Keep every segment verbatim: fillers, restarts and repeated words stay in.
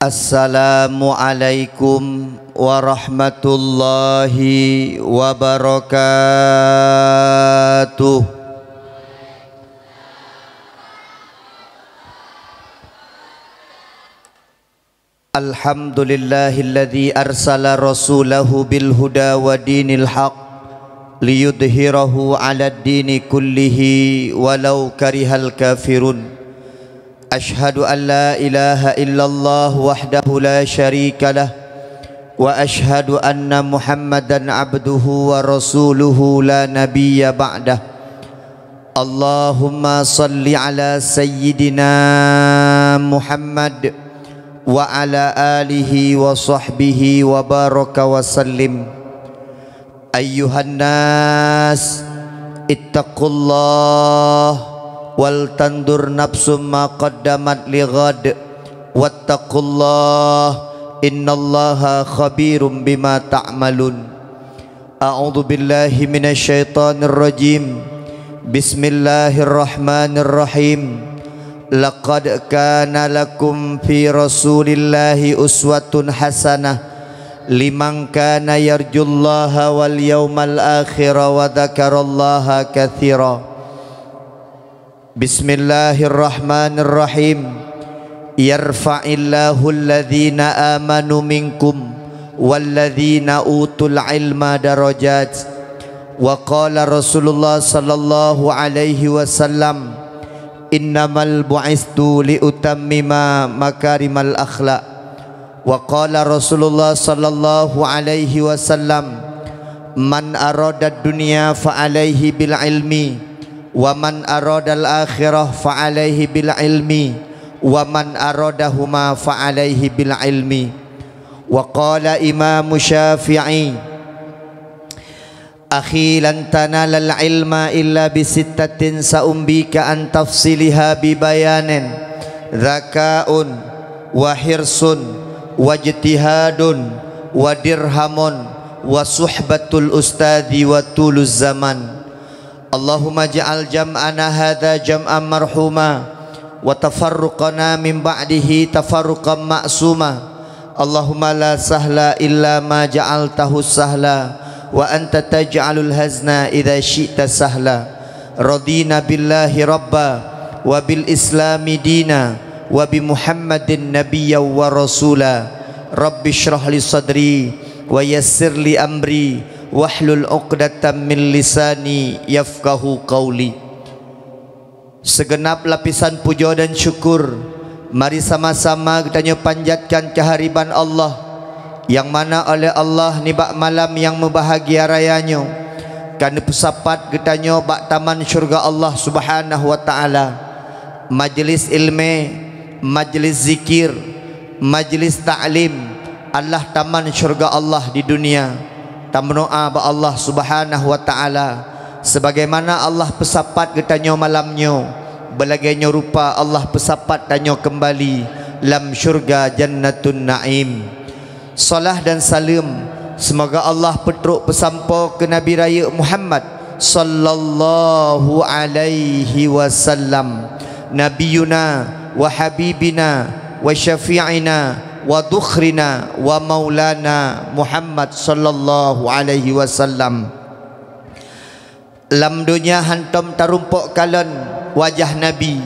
Assalamualaikum warahmatullahi wabarakatuh. Alhamdulillahilladzi arsala rasulahu bil huda wa dinil haq liyudhhirahu 'alad dini kullihi walau karihal kafirun. Asyhadu an la ilaha illallah wahdahu la syarikalah, wa asyhadu anna Muhammadan abduhu wa rasuluhu la nabiyya ba'dah. Allahumma salli ala sayyidina Muhammad wa ala alihi wa sahbihi wa baraka wa sallim. Ayyuhan nas, ittaqullah, wal tandur nafsum ma qaddamat lighad, wattaqullah, innallaha khabirum bima ta'malun. A'udzu billahi minasy syaithanir rajim. Bismillahirrahmanirrahim. Laqad kana lakum fi Rasulillahi uswatun hasanah liman kana yarjullaha wal yaumal akhira wa dzakarallaha katsira. Bismillahirrahmanirrahim. Yarfa'illahul ladzina amanu minkum wal ladzina utul ilma darajat. Wa qala Rasulullah sallallahu alaihi wasallam, "Innamal bu'istu li utammima makarimal akhlak." Wa qala Rasulullah sallallahu alaihi wasallam, "Man aradad dunya fa alaihi bil ilmi, wa man aradal akhirah fa alaihi bil ilmi, wa man aradahuma fa alaihi bil ilmi." Wa qala Imam Syafi'i, "Akhi, lan tanalal ilma illa bi sittatin, sa'umbika an tafsiliha bi bayanin, dzakaun, wa hirsun, wa ijtihadun, wa dirhamun, wa suhbatul ustadzi, wa tuluz zaman." Allahumma ja'al jam'ana hadza jam'an marhuma, wa tafarruqana min ba'dihi tafarruqan ma'suma. Allahumma la sahla illa ma ja'altahu sahla, wa anta taj'alul hazna idza syi'ta sahla. Radina billahi rabba, wa bil islami dina, wa bi Muhammadin nabiyya wa rasula. Rabbi shrah li sadri, wa yassir li amri, wahlul 'uqdatam min lisani yafqahu qauli. Segenap lapisan pujoe dan syukur mari sama-sama geutanyoe panjatkan keuhariban Allah, nyang mana oleh Allah nibak malam nyang meubahagia raya nyoe ka neupeusapat geutanyoe bak taman syeuruga Allah Subhanahu wa Ta'ala. Majlis ilmé, majlis zikir, majlis taklim adalah taman syeuruga Allah di dunia. Tameudoá bak Allah Subhanahu wa Ta'ala, sebagaimana Allah peusapat geutanyoe malam nyoe, beulagée nyoe rupa Allah peusapat tanyoe keumbali lam syeuruga Jannatun Naim. Salah dan saleuem seumoga Allah peutrok peusampoe keu Nabi Rayeuk Muhammad sallallahu alaihi wasallam, nabiyuna wa habibina wa syafi'ina wa dhukhrina wa maulana Muhammad sallallahu alaihi wasallam. Lam donya hantom tarumpok kalon wajah Nabi,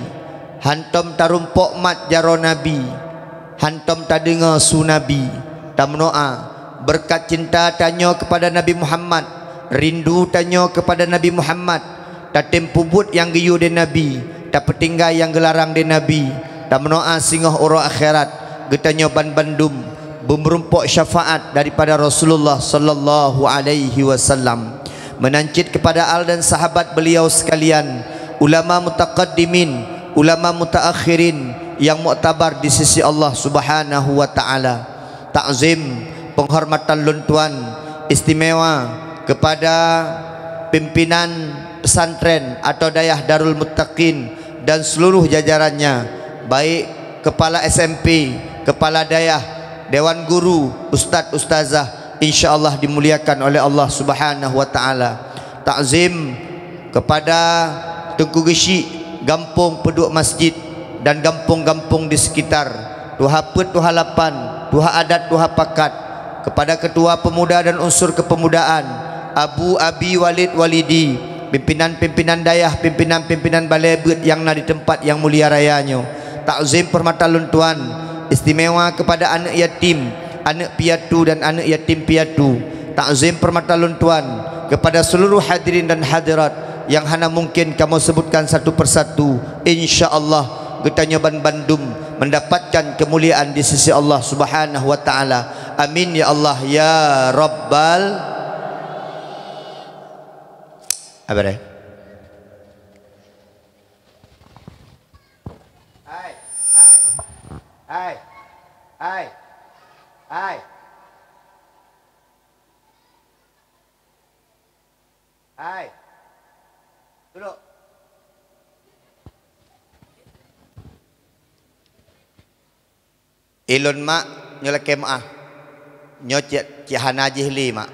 hantom tarumpok mat jaroe Nabi, hantom tadeungoe su Nabi. Tameudoá, beureukat cinta tanyoe keupada Nabi Muhammad, rindu tanyoe keupada Nabi Muhammad, tatem peubuet nyang geuyue lé Nabi, tapeutinggai nyang geularang lé Nabi, tameudoá singoh uroe akhirat geutanyoe banbandum beumeurumpok syafaat daripada Rasulullah sallallahu alaihi wasallam. Meunan cit keupada al dan sahabat beliau sekalian, ulama mutaqaddimin, ulama mutaakhirin nyang muktabar di sisi Allah Subhanahu wa Ta'ala. Takzim, penghormatan lôn tuan istimewa kepada pimpinan pesantren atau dayah Darul Muttaqin dan seluruh jajarannya, baik kepala S M P, kepala dayah, dewan guru, ustaz, ustazah, insya Allah dimuliakan oleh Allah Subhanahu wa Ta'ala. Takzim kepada Teungku Geuchik, gampông peuduek masjid, dan gampông-gampông di sekitar. Tuha Peuet, Tuha Lapan, Tuha Adat, Tuha Pakat, kepada Ketua Pemuda dan Unsur Kepemudaan, Abu, Abi, Walid, Walidi, pimpinan-pimpinan dayah, pimpinan-pimpinan balè beuet nyang na di teumpat nyang mulia raya nyoe. Takzim peurmata lôn tuan, istimewa kepada aneuk yatim, aneuk piatu dan aneuk yatim piatu. Takzim peurmata lôn tuan kepada seluruh hadirin dan hadirat nyang hana mungkin kamoe seubutkan satu persatu. Insya Allah, geutanyoe ban bandum mendapatkan kemuliaan di sisi Allah Subhanahu wa Ta'ala. Amin ya Allah ya Rabbal. Apa dia? Hai, hai, hai, hai, hai. Hai. Duduk. Ilôn mak, nyoe lakèe meu'ah. Nyoe cit, cit hana jih lé mak.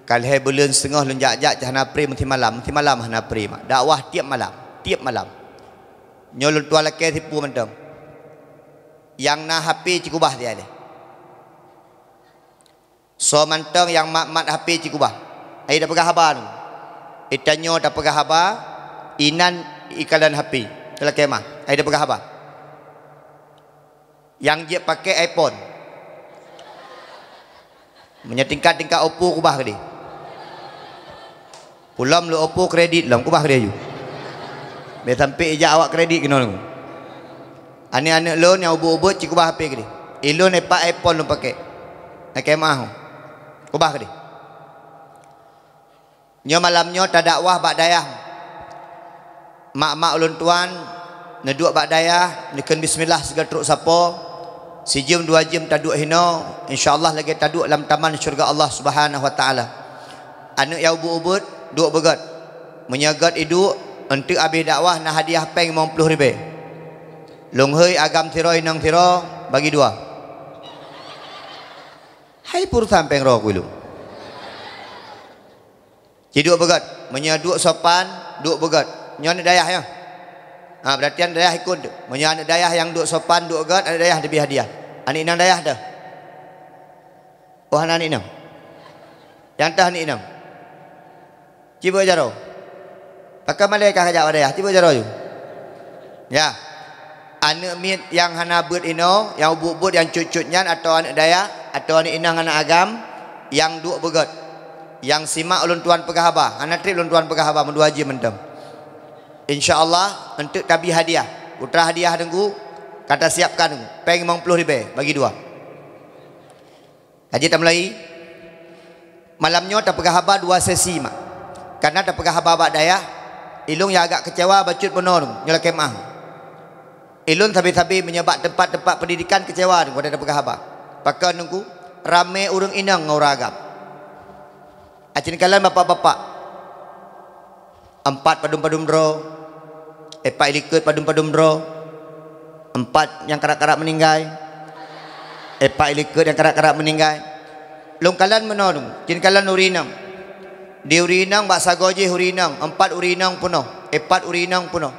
Ka lhèe buleuen seungoh lôn jak-jak cit hana pri, meusimalam, meusimalam hana pri mak. Dakwah tiep malam, tiep malam. Nyoe lôn tuan lakèe sipu mantong. Nyang na H P cit keubah siat lé. Soe mantong nyang mat-mat H P cit keubah. Ayo tapeugah haba nyoe. Geutanyoe tapeugah haba, inan ikalon H P. Lakèe meu'ah. Ayo tapeugah haba. Nyang jeuet pakèk iPhone. Meunyoe tingkat-tingkat Oppo keubah keudéh. Pulom lôn Oppo kredit lom keubah keudéh aju. Bèk sampoe ijak awak kredit keunoe. Aneuk-aneuk lôn nyang ubit-ubit cit keubah H P keudéh. Ilôn iPad iPhone lôn pakèk. Lakèe meu'ah. Keubah keudéh. Nyoe malam nyoe tadakwah bak dayah. Mak-mak ulôn tuan neuduek bak dayah, neukheun bismillah sigoe trok sapo. Sijeuem dua jeuem taduek hinoe, insya Allah lagèe taduek lam taman syeuruga Allah Subhanahu wa Ta'ala. Aneuk nyang ubit-ubit, duek beugöt. Meunyoe göt iduek, eunteuk abéh dakwah na hadiah pèng limong ploh ribèe. Lôn hôi agam sidroe inong sidroe, bagi dua. Hai peurusan pèng roh keu lôn. Ci duek beugöt. Meunyoe duek sopan, duek beugöt. Nyoe aneuk dayah nyoe. Ha, beurati aneuk dayah ikot. Meunyoe aneuk dayah nyang duek sopan, duek göt, aneuk dayah teubiet hadiah. Aneuk inong dayah teuh. Oh, hana aneuk inong. Nyang teuh aneuk inong. Ci beuet jaroe. Pakon malèe ka jak bak dayah, ci beuet jaroe ju. Ya. Aneuk miet nyang hana beuet inoe, nyang ubit-ubit, nyang cut-cut nyan, atawa aneuk dayah, atawa aneuk inong aneuk agam, nyang duek beugöt. Nyang simak ulôn tuan peugah haba, hana trép ulôn tuan peugah haba, meudua jeuem mantong. Insya Allah, eunteuk tabi hadiah. Putra hadiah Teungku, ka tasiapkan Teungku. Pèng limong ploh ribèe, bagi dua. Ka jeuet tamulai. Malam nyoe tapeugah haba dua sesi, mak. Kareuna tapeugah haba bak dayah, ilôn nyang agak keucewa bacut bunoe nyoe lakèe meu'ah. Ilôn sabe-sabe meunyoe bak teumpat-teumpat peundidikan keucewa watèe tapeugah haba. Pakon Teungku? Ramè ureueng inong ngon ureueng agam. Aci neukalon bapak-bapak. Empat padum-padum droe, epat ilikot padum-padum droe, empat nyang karab-karab meuninggai, epat ilikot nyang karab-karab meuninggai. Lôn kalon meunoe, ci neukalon ureueng inong. Di ureueng inong bak sagoe jih ureueng inong, empat ureueng inong peunoh, epat ureueng inong peunoh.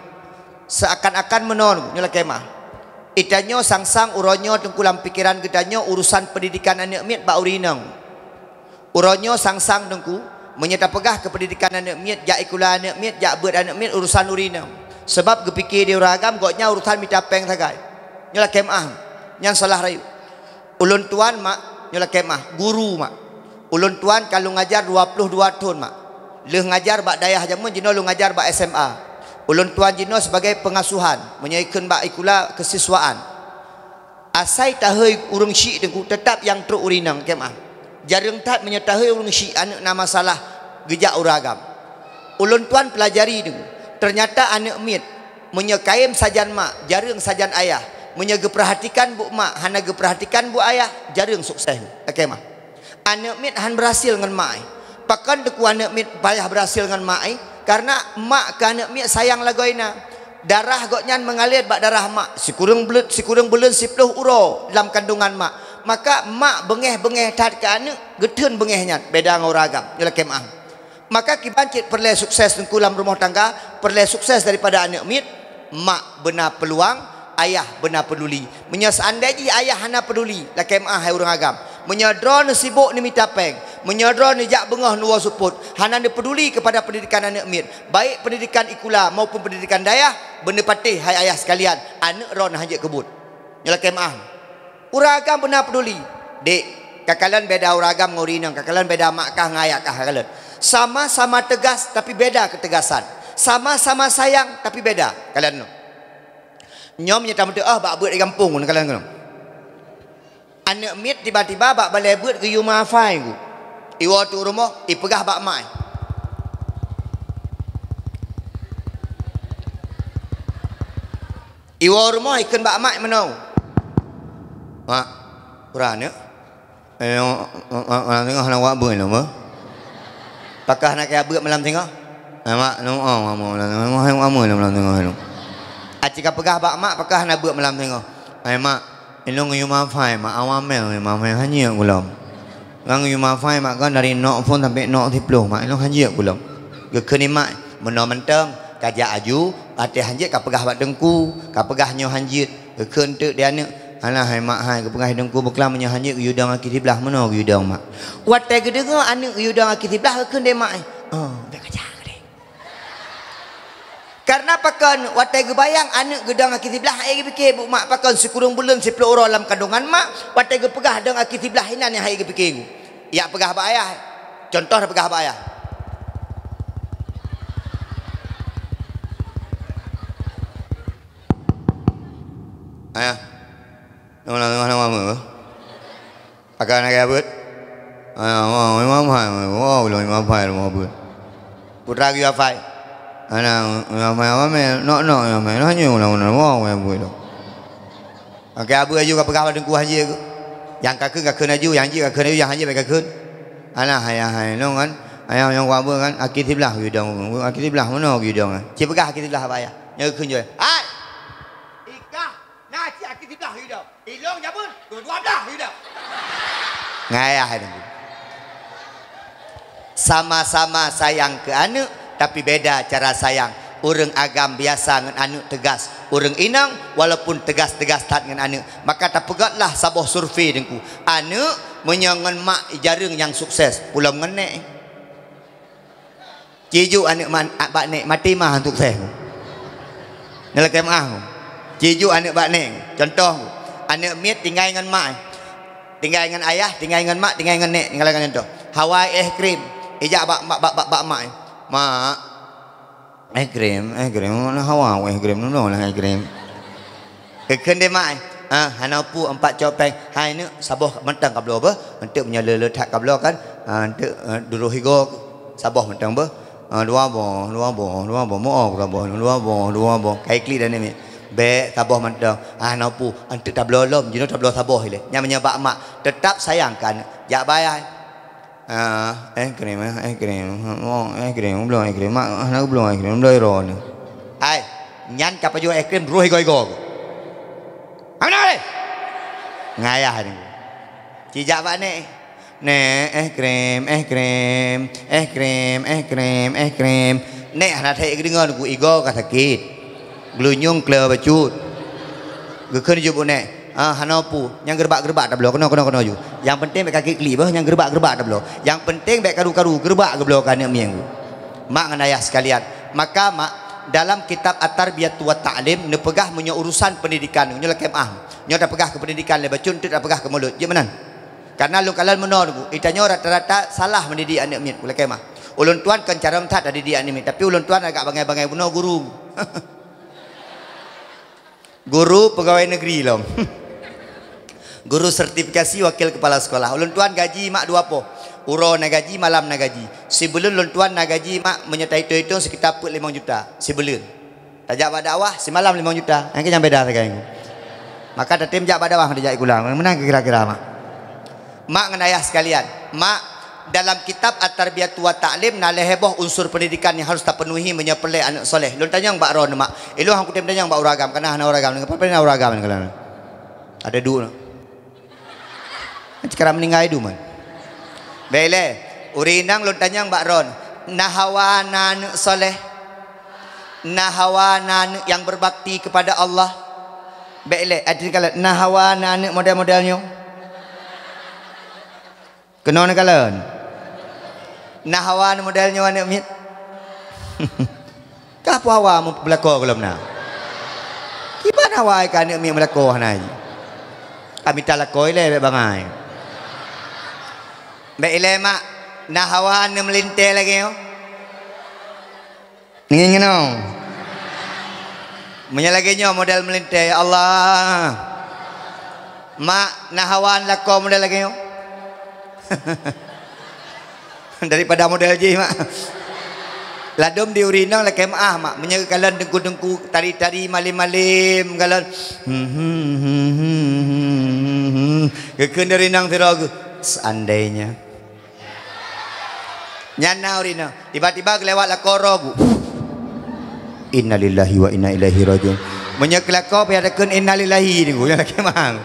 Seuakan-akan meunoe nyoe lakèe meu'ah. Geutanyoe sang-sang uroe nyoe Teungku lam pikeran geutanyoe urusan peundidikan aneuk miet bak ureueng inong. Uroe nyoe sang-sang Teungku, meunyoe tapeugah keu peundidikan aneuk miet, jak sikula aneuk miet, jak beuet aneuk miet, urusan ureueng inong. Sabab geupike di ureueng agam, gobnyan urusan mita pèng sagai. Nyoe lakèe meu'ah. Nyan salah rayeuk. Ulôn tuan, mak, nyoe lakèe meu'ah, guru, mak. Ulôn tuan ka lôn ngajar dua ploh dua thon, mak. Lheueh ngajar bak dayah jameun, jinoe lôn ngajar bak S M A. Ulôn tuan jinoe sibagai peungasuhan, meunyoe ikheun bak sikula keusiswaan. Asai tahôi ureueng syiek Teungku, teutab nyang trok ureueng inong, lakèe meu'ah. Jareueng that meunyoe tahôi ureueng syiek aneuk na masalah geujak ureueng agam. Ulôn tuan peulajari Teungku, teunyata aneuk miet meunyoe kayém sajan mak, jareueng sajan ayah. Meunyoe geupeurhatikan buet mak, hana geupeurhatikan buet ayah, jareueng sukses, lakèe meu'ah. Aneuk miet han beurhasil ngon mak, eh. Pakon Teungku aneuk miet payah beurhasil ngon mak, eh? Kareuna mak keu aneuk miet sayang lagoina. Darah gobnyan meungalir bak darah mak, sikureueng buleuen, sikureueng buleuen siploh uroe lam kandongan mak. Maka mak beungèh-beungèh that keu aneuk, geutheun beungèh nyan, beda ngon ureueng agam, nyoe lakèe meu'ah. Maka kiban cit peureulèe sukses Teungku lam rumoh tangga, peureulèe sukses daripada aneuk miet, mak beuna peuluang, Ayah beuna peuduli. Meunyoe seandai jih ayah hana peuduli, lakée meuáh hai ureuëng agam. Meunyoe droeneuh sibok neumita péng, meunyoe droeneuh jak beungoh neuwoe seupôt, hana neupeuduli keupada peundidikan aneuëk miet, baik peundidikan sikula maupun peundidikan dayah, beuneupatéh hai ayah sekalian, aneuëk droeneuh hanjeuet keubuet. Nyoe lakée meuáh. Ureuëng agam beuna peuduli. Dek, kakalon beda ureuëng agam ngon ureuëng inong, kakalon beda mak kah ngon ayah kah kakalon. Sama-sama teugas tapi beda keutegasan. Sama-sama sayang tapi beda. Kalon nyoe. Nyoe meunyoe tameuteuk ah bak beuet di gampông ngon kalon ngon. Aneuëk miet tiba-tiba bak balée beuet geuyue mafai gu. Iwoe teuk rumoh, ipeugah bak mak. Iwoe rumoh ikheun bak mak meunoe. Mak, ureuëng aneuëk. Eh, malam singoh hana wak beuet lom, eh. Pakah hana kaya beuet malam singoh? Eh, mak, lom, oh, malam singoh, malam singoh, malam singoh. Aci ka peugah bak mak, pakah hana beuet malam singoh. Eh, mak, ilong yue mafai, mak, awam mel, yue mafai, hanyeu kulom. Ngang yue mafai, mak, kan dari nok phon sampai nok siploh, mak, ilong hanyeu kulom. Geukheun mak, meunoe mantong, ka jak aju, até hanjeuet ka peugah bak teungku, ka peugah nyoe hanjeuet. Geukheun teuk di aneuëk, "Alah, hai mak hai, geupeugah teungku beuklam meunyoe hanjeuet geuyue dong aki siblah, meunoe geuyue dong, mak." Watée geudeungoe aneuëk geuyue dong aki siblah, geukheun deh mak, "Oh, bèk kacak deh." Karena pakon watée geubayang aneuëk geudong aki siblah, hai geupike bu mak pakon sikureueng buleuen siploh uroe lam kandongan mak, watée geupeugah dong aki siblah inan nyang hai geupike gu. Yak peugah bak ayah. Contoh peugah bak ayah. Ayah. Nyoe lam teungoh nyoe meuh. Pakon lagée beuet. Ayah, wah, imam hai, wah, ulôn imam hai rumoh beuet. Putra geuh hafai. Ana imam hai, wah, mé, nok-nok imam hai, noh nyoe ulang-ulang, wah, wah, beuet lom. Oke, abu aju ka peugah bak teungku hanjeuet. Nyang ka kheun, ka kheun aju, nyang jeuet ka kheun aju, nyang hanjeuet bèk ka kheun. Alah, ayah hai, nyoe kan. Ayah nyang wak beuet kan, aki siblah geuyue dong, aki siblah meunoe geuyue dong. Ci peugah aki siblah bak ayah. Nyoe kheun jih. Hai! Ikah na cit aki siblah geuyue dong. Ilong jameun, dua-dua blah geuyue dong. Ngon ayah hai teungku. Sama-sama sayang keu aneuëk, tapi beda cara sayang. Ureuëng agam biasa ngon aneuëk teugas. Ureuëng inong, walaupun teugas-teugas that ngon aneuëk. Maka tapeugötlah saboh survei teungku. Aneuëk meunyoe ngon mak jareueng nyang sukses, pulom ngon nék. Cijuk aneuëk man, bak nék, maté mah sukses. Nalakée meuáh. Cijuk aneuëk bak nék. Contoh, aneuëk miet tinggai ngon mak. Tinggai ngon ayah, tinggai ngon mak, tinggai ngon nék. Tinggai ngon contoh. Hawa es krim. Ijak bak, bak, bak, bak, bak mak. Mak. Es krim, es krim. Mana hawa es krim? Nulung lah es krim. Keu kheun deh mak. Ah, hana pu empat copeng. Hai neuk saboh mantong kabloe beuh. Enteuk meunyoe le-le that kabloe kan. Ah, enteuk, eh, duroh igoe saboh mantong beuh. Ah, dua boh, dua boh, dua boh. Mook saboh, dua boh, dua boh. Kai klik dah ni. Bèk saboh mantong. Ah, hana pu. Enteuk tabloe lom. Jinoe tabloe saboh ilée. Nyan meunyoe bak mak. Teutap sayang kan. Jak bayai. Ah, es krim, eh, es krim. Oh, es krim, bloe es krim. Mak, ah, nak bloe es krim, bloe iro ni. Hai, nyan ka pajoh es krim, roh igoe-igoe. Amina deh. Ngayah ni. Cijak bak nék. Nék, es krim, es krim, es krim, es krim, es krim. Nék hana that geudeungoe, ku igoe ka sakét. Geulinyueng kle bacut. Geukheun jeuet buet nék. Ah, hana pu. Nyang geureubak-geureubak tabloe. Keunoe, keunoe, keunoe ju. Nyang penting bèk kaki klik beuh, nyang geureubak-geureubak tabloe. Nyang penting bèk karu-karu geureubak geubloe keu aneuk mieng. Mak ngon ayah sekalian. Maka mak, dalam kitab At-Tarbiyatu wa Ta'lim neupeugah meunyoe urusan pendidikan, nyoe lakée meuáh. Nyoe tapeugah keu pendidikan lé bacut, enteuk tapeugah keu mulod. Jeuet meunan. Karena lôn kalon meunoe, itanyoe rata-rata salah mendidik aneuk miet, lakée meuáh. Ulôn tuan kon carông that tadidik aneuk miet, tapi ulôn tuan agak bangai-bangai bunoe guru. Guru pegawai negeri lom. Guru sertifikasi wakil kepala sekolah. Ulôn tuan gaji mak dua poh. Uroe na gaji, malam na gaji. Sibuleuen lôn tuan na gaji mak meunyoe taitong-itong sekitar peuet limong juta sibuleuen. Tajak bak dakwah simalam limong juta. Nyang keu nyang beda sagai. Maka tatem jak bak dakwah tajak sikula. Meunan kira-kira mak. Mak ngon ayah sekalian, mak, dalam kitab At-Tarbiyatu wa Ta'lim na lhèe boh unsur pendidikan nyang harus tapenuhi meunyoe peureulèe aneuk soleh. Lôn tanyong bak droeneuh mak. Ilôn han kutem tanyong bak ureueng agam, kana hana ureueng agam, ngon peue na ureueng agam ngon kalian. Ada duek na. Sekarang meninggai duman. Bèk lé, ureueng inong lôn tanyong bak droeneuh. Na hawa na aneuk soleh? Na hawa na aneuk nyang berbakti kepada Allah? Bék ilée, até kalon na hawa na aneuk model-model nyoe. Keunoe neukalon. Na hawa na model nyoe aneuk miet. Ka peue hawa meulakoe gohlom na. Kiban hawa ka aneuk miet meulakoe hana jih. Ka mita lakoe ilée bék bangai. Bék ilée mak, na hawa na meulintée lagée nyoe. Ngieng nyoe. Meunyoe lagée nyoe model meulintée, ya Allah. Mak, na hawa lakoe model lagée nyoe. Daripada model jih, mak. Ladôm di ureueng inong lakée meu'ah, mak. Meunyoe kalon teungku-teungku tari-tari malém-malém kalon. Geukheun di ureueng inong sidroe geuh. Seandainya. Nyan na ureueng inong. Tiba-tiba geulewat lakoe roh geuh. Innalillahi wa inna ilaihi rajiun. Meunyoe keu lakoe payah takheun innalillahi niku, nyan lakée meu'ah.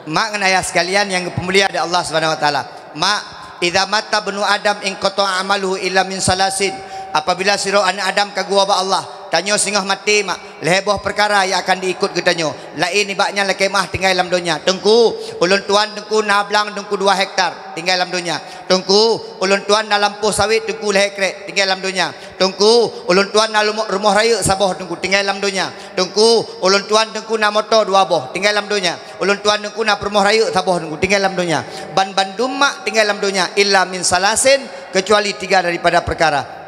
Mak ngon ayah sekalian nyang geupeumulia di Allah Subhanahu wa Taala. Mak, idza mata ibnu Adam inqata'a amaluhu illa min salasin. Apabila sidroe aneuk Adam ka geuwoe bak Allah, tanyoe singoh maté, mak, lhée boh peukara nyang akan diikot geutanyoe. Laén nibak nyan lakée meu'ah tinggai lam donya. Teungku, ulôn tuan teungku na blang teungku dua hektar, tinggai lam donya. Teungku, ulôn tuan na lampôh sawét teungku lhée krek, tinggai lam donya. Teungku, ulôn tuan na lumo-, rumoh rayeuk saboh teungku, tinggai lam donya. Teungku, ulôn tuan teungku na moto dua boh, tinggai lam donya. Ulôn tuan teungku na peurumoh rayeuk saboh teungku, tinggai lam donya. Ban bandum mak tinggai lam donya, illa min salasin, kecuali tiga daripada peukara.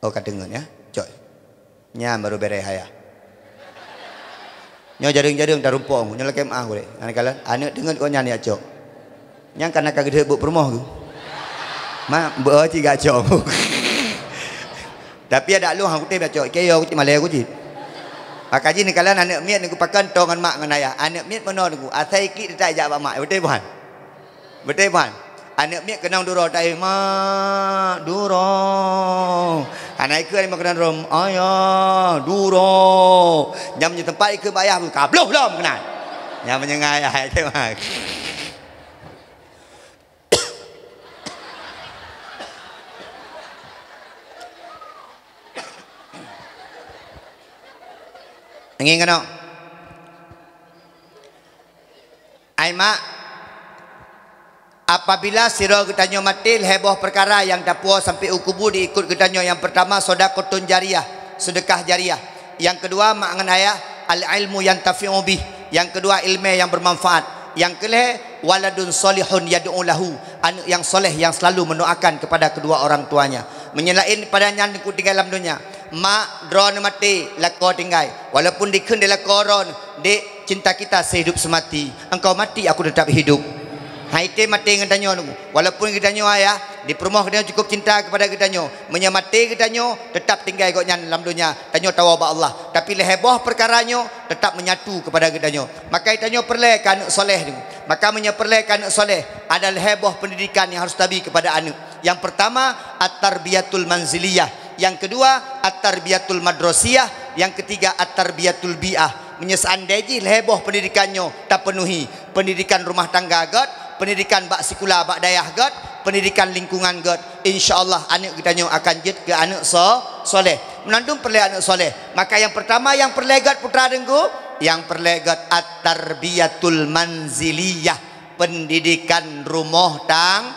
Oh, ka deungon, ya? Cok. Nyan baru bereh ayah. Nyoe jareueng-jareueng tarumpok, nyoe lakée meu'ah gurée. Aneuk kalon, aneuk deungon kok nyan ya cok. Nyang kana ka geudeuk buet peurumoh tu. Mak, beu cit gak cok. Tapi ada lôn hang kutem ya cok, ke yo kucit malée kucit. Maka jih neukalon aneuk miet neu pakon tong ngon mak ngon ayah. Aneuk miet meunoe neu, asai klik teutap jak bak mak. Beutôi bukan? Beutôi, ban? Aneuk miet keunong duroe taeu, "Mak, duroe." Hana ikheun aneuk miet keunong duroe, "Ayah, duroe." Nyang meunyoe teumpat ikheun bak ayah, ka bloh lom keunan. Nyang meunyoe ngon ayah, ai teuh, mak. Ngieng keunoe. Ai mak, apabila sidroe geutanyoe maté, lhée boh peukara nyang tapuwoe sampoe u kubu diikot geutanyoe. Nyang peurtama, shadaqatun jariyah, seudeukah jariyah. Nyang keudua, mak ngon ayah, al-ilmu yantafi'u bih. Nyang keudua, ileumé nyang beumanfaat. Nyang keulhée, waladun shalihun yad'u lahu, aneuk nyang soleh nyang seulalu meudoakan keupada keudua orang tuanya. Meunyoe laén pada nyan teungku tinggai lam donya, mak, droeneuh maté, lakoe tinggai. Walaupun dikheun di lakoe droeneuh, "Dek, cinta kita sehidup semati, engkau mati, aku tetap hidup." Hai tém maté ngon tanyoe nunggu. Walaupun geutanyoe ayah, di peurumoh geutanyoe cukup cinta keupada geutanyoe. Meunyoe maté geutanyoe, teutap tinggai gobnyan lam donya, tanyoe tawoe bak Allah. Tapi lhée boh peukara nyoe teutap meunyatu keupada geutanyoe. Maka tanyoe peureulée keu aneuk soleh nunggu. Maka meunyoe peureulée keu aneuk soleh, ada lhée boh peundidikan nyang harus tabi keupada aneuk. Nyang peurtama, at-tarbiyatul manziliyah. Nyang keudua, at-tarbiyatul madrasiyah. Nyang keutiga, at-tarbiyatul bi'ah. Meunyoe seandai jih lhée boh peundidikan nyoe tapeunuhi, peundidikan rumah tangga gét, peundidikan bak sikula bak dayah gét, peundidikan lingkungan gét, insya Allah aneuk geutanyoe akan jeuet keu aneuk so-, soleh. Meunandum peureulée aneuk soleh. Maka nyang peurtama nyang peureulée gét putra teungku, nyang peureulée gét at-tarbiyatul manziliyah. Peundidikan rumoh tang-,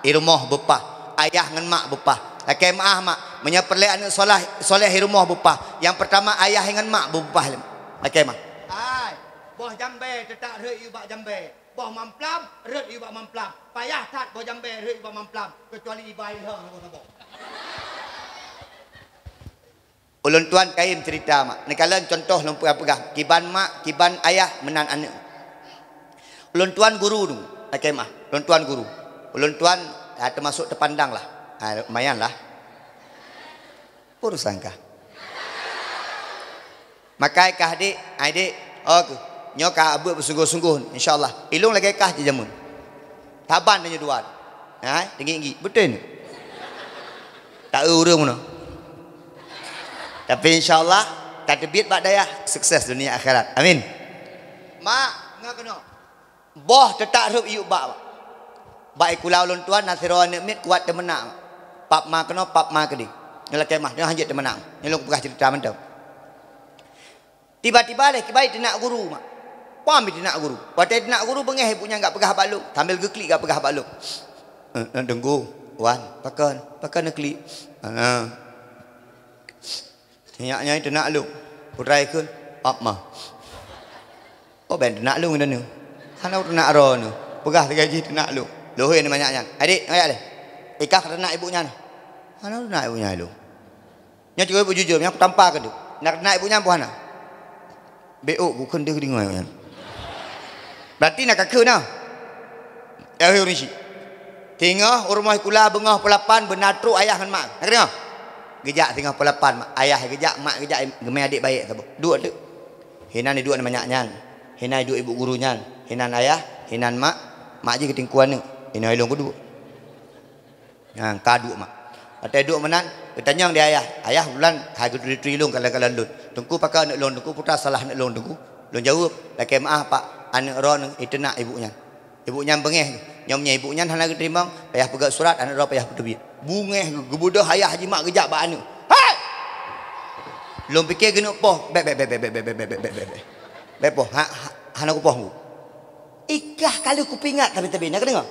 i rumoh beupah. Ayah ngon mak beupah. Lakée meu'ah mak, meunyoe peureulée aneuk solah-, soleh i rumoh beupah. Nyang peurtama ayah ngon mak beupah. Lakée meu'ah. Hai, boh jambée teutak rhot yue bak jambée. Boh mamplam rhot yue bak mamplam. Payah that boh jambée rhot yue bak mamplam, keucuali iba ilhong saboh-saboh. Ulôn tuan kayém ceurita mak. Neukalon cuntoh lôn peugah-peugah. Kiban mak, kiban ayah meunan aneuk. Ulôn tuan guru tu, lakée meu'ah. Ulôn tuan guru. Ulôn tuan, ah, teumasok teupandang lah. Ah, lumayan lah. Urusan kah. Makai kah, Dik? Ai, Dik. Oh, nyoe ka abeuet beusunggoh-sunggoh, insya Allah. Ilong lagée kah cit jameun. Taban tanyoe dua. Ha, teungiek-ngiek. Beutôi ni. Tak eu ureueng meunoe. Tapi insya Allah, tateubiet bak dayah, sukses dunia akhirat. Amin. Mak, ngon keunoe. Boh teutak rhot yue bak. Bak ikula ulôn tuan, na sidroe aneuk miet kuat teumeunak. Pap ma keunoe, pap ma keudeh. Nyoe lakée meu'ah, nyoe hanjeuet teumeunak. Nyoe lôn peugah ceurita mantong. Tiba-tiba lé kiban teunak guru, mak. Pam teunak guru. Watée teunak guru beungéh ibu nyan gak peugah bak lôn, sambil geuklik gak peugah bak lôn. "Eh, eh, Teungku, wan, pakon, pakon neuklik?" "Hana. Nyak nyan teunak lôn." Putra ikheun, "Pap ma." "Oh, ben teunak lôn dan nyoe. Hana teunak droe nyoe. Peugah lagée jih teunak lôn." Lôn hôi nyan manyak nyan. "Adik, ayak lé. Ikah ka teunak ibu nyan." "Hana teunak ibu nyan lôn." Nyoe cukup bujur-jur, nyang kutampa keuneuk. Nak teunak ibu nyan boh hana. Bék ôk, kukheun deuh deungoe nyan. Berarti na kakheun na. Yahé ureuëng syiek. Teungoh u rumoh sikula beungoh pukul lapan beuna trok ayah ngon mak. Na keudeuh? Geujak teungoh pukul lapan, mak, ayah geujak, mak geujak, geumé adék baék saboh. Duek teuk. Hinan iduek manyak nyan. Hinan iduek ibu guru nyan. Hinan ayah, hinan mak. Mak jih geutingkue aneuëk. Hinan ilong keudua. Nyan ka duek mak. Watée duek meunan, geutanyong di ayah, "Ayah, bulan hai geuturi-turi lôn kalon-kalon lôn. Teungku pakon aneuëk lôn, Teungku, peue salah aneuëk lôn, Teungku?" Lôn jaweueb, "Lakée meuáh, Pak, aneuëk droeneuh iteunak ibu nyan. Ibu nyan beungéh. Nyoe meunyoe ibu nyan hana geuteurimong, payah peugét surat, aneuëk droe payah peuteubiet." Beungéh geu-, geubeudoh ayah jimak geujak bak aneuëk. "Hai!" Lôn pike geuneuk poh. "Bék, bék, bék. Bék poh. Ha, ha, hana kupoh, Bu." Ikah ka lheueh kupeuingat sabe-sabe. Na kadeungoe?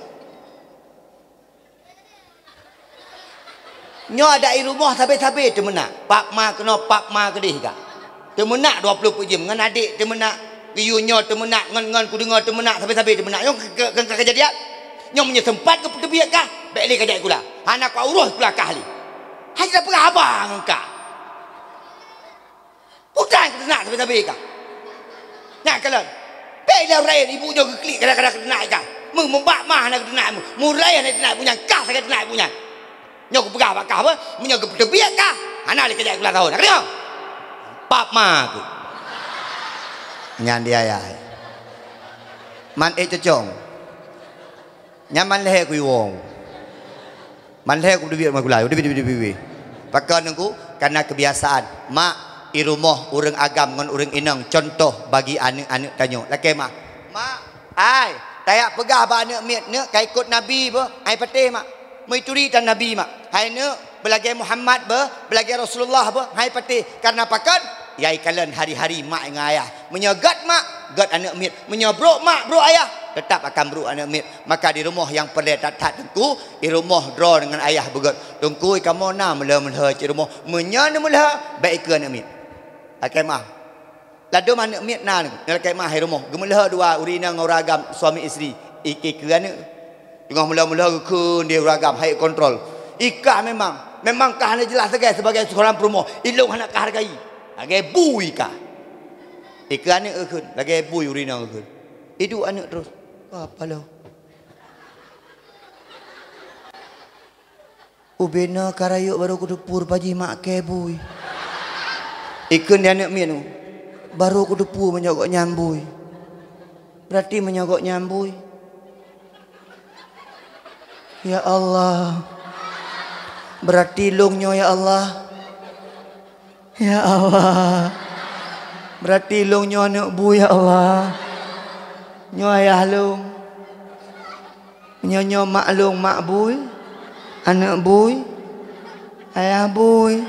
Nyoe adak i rumoh sabe-sabe teumeunak. Pap ma keunoe, pap ma keudeh ka. Teumeunak dua ploh peuet jeuem, ngon adek teumeunak, geuyue nyoe teumeunak, ngon, ngon kudeungoe teumeunak, sabe-sabe teumeunak. Nyoe ke, ke, ke, keujadian. Nyoe meunyoe sempat keupeuteubiet kah, bék lé kajak sikula. Hana kuurôh sikula kah lé. Hai, tapeugah haba ngon kah. Peue keuh teunak sabe-sabe kah? Nyan kalon. Bék lé ureueng ibu nyoe geuklik kadang-kadang keuh teunak kah. Meu-, meubak ma hana keuh teunak, meu-, murai hana teunak ibu nyan, kah sagai teunak ibu nyan. Nyoe kupeugah bak kah, beuh, meunyoe geupeuteubiet kah, hana lé kajak sikula tahun. Na kadeungoe? Pap ma keuh. Nyan di ayah. Man ék cocong. Nyan man lhée kuiwoe. Man lhée kupeuteubiet ma sikula, teubiet, teubiet, teubiet, teubiet. Pakon Teungku? Karena kebiasaan. Mak, i rumoh ureueng agam ngon ureueng inong contoh bagi aneuk-aneuk tanyoe. Lakée meuáh. Mak, ai, tajak peugah bak aneuk miet, neuk ka ikot Nabi beuh, hai patéh, Mak. Meuturi tan Nabi, Mak. Hai neuk, beulagée Muhammad beuh, beulagée Rasulullah beuh, hai patéh. Karena pakon? Yai kalon hari-hari mak ngon ayah. Meunyoe gét mak, gét aneuk miet. Meunyoe brok mak, brok ayah, teutap akan brok aneuk miet. Maka di rumoh nyang peureulée that-that Teungku, i rumoh droe ngon ayah beugét. Teungku, i kamoe na meulhö-meulhö cit rumoh. Meunyoe neumeulhö, bék ikeue aneuk miet. Lakée meuáh. Ladôm aneuk miet na, lakée meuáh i rumoh. Geumeulhö dua ureueng inong ngon ureueng agam, suami isteri. I-, ikeue aneuk. Teungoh meulhö-meulhö geukheun di ureueng agam, hai kontrol. Ikah memang. Memang kah hana jeulaih sagai sibagai seurang peurumoh. Ilong hana kahargai. Lagée bui kah. Ikeue aneuk geukheun, lagée bui ureueng inong geukheun. Iduek aneuk terus. Apa lo? Ubena ka rayeuk barô kuteupeu rupa jih mak kée bui. Ikheun di aneuk miet nyoe, barô kuteupeu meunyoe gobnyan bui. Berarti meunyoe gobnyan bui. Ya Allah. Berarti lôn nyoe, ya Allah. Ya Allah. Berarti lôn nyoe aneuk bui, ya Allah. Nyoe ayah lôn. Nyoe, nyoe mak lôn, mak bui. Aneuk bui. Ayah bui.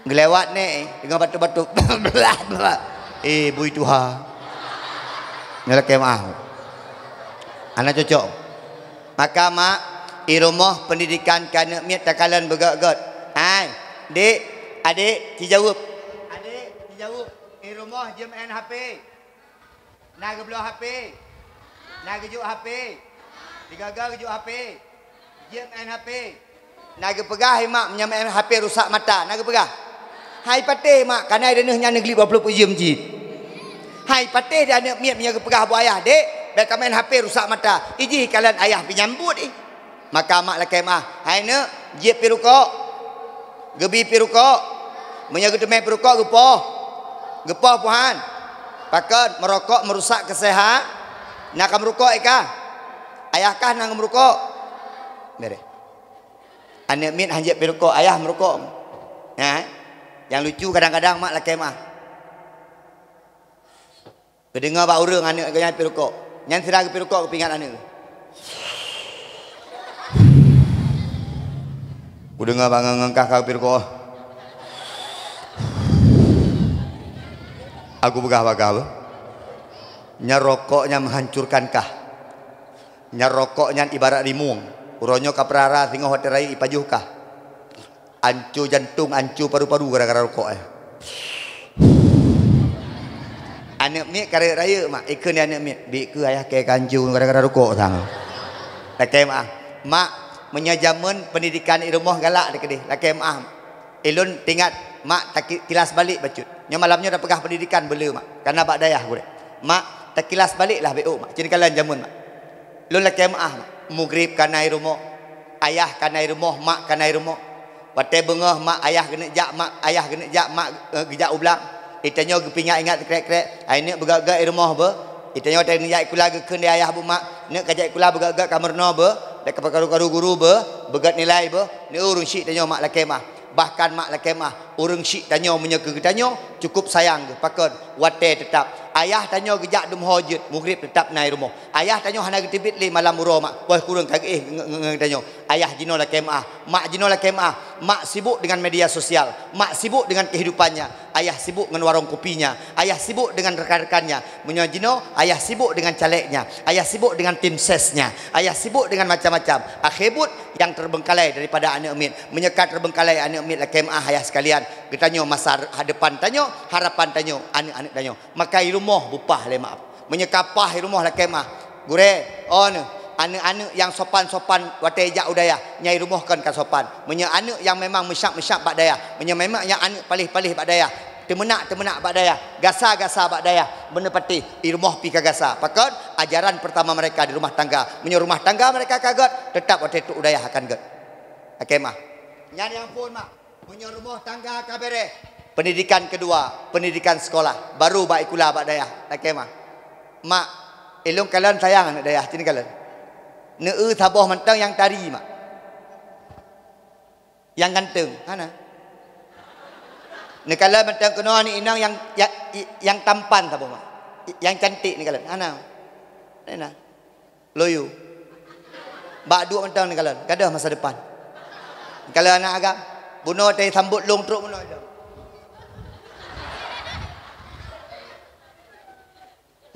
Geulewat nèk, deungon batuk-batuk. Eh, bui tuha. Nyoe lakée meuáh. Hana cocok. Maka mak, i rumoh pendidikan keu aneuk miet takalon beugét-gét. Hai, dek, adek, ci jaweueb. Adek, ci jaweueb. I rumoh jeuem maén H P. Na geubloe H P. Na geujok H P. Sigoe-goe geujok H P. Jeuem maén H P. Na geupeugah, "Hai mak, meunyoe maén H P rusak mata." Na geupeugah. Hai patéh mak, kana i deuneuh nyan neugli dua ploh peuet jeuem cit. Hai patéh di aneuk miet meunyoe geupeugah bak ayah, "Dek, bék kamaén H P rusak mata." Ijih ikalon ayah pih nyambut ih. Maka mak lakée meuáh, "Hai neuk, jieb pih rukok. Geubi pih rukok. Meunyoe geuteumé pih rukok geupoh. Geupoh puhan. Pakon, meurokok meurusak keusehat. Na ka meurukok ikah? Ayah kah na meurukok?" Beureh. Aneuk miet han jieb pih rukok, ayah meurukok. Nyan, nyang lucu kadang-kadang mak lakée meuáh. Geudeungoe bak ureueng aneuk geuh nyan pih rukok. Nyan sira geupih rukok geupeuingat aneuk. Kudeungoe bak ngon-ngon kah ka geupih rukok. Aku peugah bak kah, nyan rokok nyan menghancurkan kah. Nyan rokok nyan ibarat rimueng. Uroe nyoe ka peurara singoh watée rayeuk ipajoh kah. Anco jantong, anco paru-paru gara-gara rokok, eh. Aneuk miet ka rayeuk-rayeuk, mak. Ikheun di aneuk miet, "Biet keu ayah kée ka anco gara-gara rokok sang." Lakée meuah. Mak, meunyoe jameun pendidikan i rumoh galak teuh keudeh. Lakée meuah. Ilôn teuingat, mak, taki-, kilas balek bacut. Nyoe malam nyoe tapeugah pendidikan beuleu, mak. Kana bak dayah gurée. Mak, takilas balek lah beu, mak. Cit kalon jameun, mak. Lôn lakée meuah, mak. Mugrib ka na i rumoh, ayah ka na i rumoh, mak ka na i rumoh. Watée beungoh mak ayah geuneuk jak, mak ayah geuneuk jak, mak, eh, geujak u blang. Itanyoe geupeuingat-ingat krek-krek, "Hai neuk, beugét-gét i rumoh beu." Itanyoe watée neuk jak sikula geukheun di ayah bak mak, "Neuk, ka jak sikula beugét-gét, ka meurunoe beu, bék ka peukaru-karu guru beu, beugét nilai beu." Neuk ureuëng syiek tanyoe mak lakée meuah. Bahkan mak lakée meuah, ureuëng syiek tanyoe meunyoe keu geutanyoe cukup sayang geuh. Pakon? Watée teutab. Ayah tanyoe geujak dum ho jeuet, mugrib teutab na i rumoh. Ayah tanyoe hana geuteubiet lé malam uroe, mak. Poh kureueng ka geuéh nge-, nge-, nge-, tanyoe. Ayah jinoe lakée meuah, mak jinoe lakée meuah. Mak sibuk dengan media sosial, mak sibuk dengan kehidupannya. Ayah sibuk ngon warong kopinya, ayah sibuk dengan rekan-rekannya. Meunyoe jinoe, ayah sibuk dengan calegnya, ayah sibuk dengan tim sesnya, ayah sibuk dengan macam-macam. Akhé buet nyang terbengkalai daripada aneuk miet. Meunyoe ka terbengkalai aneuk miet lakée meuah ayah sekalian, geutanyoe masa depan tanyoe, harapan tanyoe, aneuk-aneuk tanyoe. Maka i rumoh bupah lé mak. Meunyoe ka pah i rumoh lakée meuah, gurée, oh neuh, aneuk-aneuk nyang sopan-sopan watée jak u dayah, nyan i rumoh kon ka sopan. Meunyoe aneuk nyang memang meusyab-meusyab bak dayah, meunyoe memang nyang aneuk paléh-paléh bak dayah, teumeunak-teumeunak bak dayah, gasa-gasa bak dayah, beuneupatéh, i rumoh pih ka gasa. Pakon? Ajaran pertama mereka di rumah tangga. Meunyoe rumah tangga mereka ka gét, teutab watée trok u dayah akan gét. Lakée meuah. Nyan nyang phon, mak. Meunyoe rumoh tangga ka béréh, pendidikan kedua, pendidikan sekolah, baru bak sikula bak dayah. Lakée meuah. Mak, ilôn kalon sayang aneuk dayah, cit kalon. Neu-eu saboh mantong nyang tari, mak. Nyang ganteng, hana. Neukalon mantong keunoe aneuk inong nyang, nyang, nyang tampan saboh, mak. Nyang cantik neukalon, hana. Hana. Loyo. Bak duek mantong neukalon, gadôh masa depan. Neukalon aneuk agam, bunoe teuh sambot lôn trok bunoe.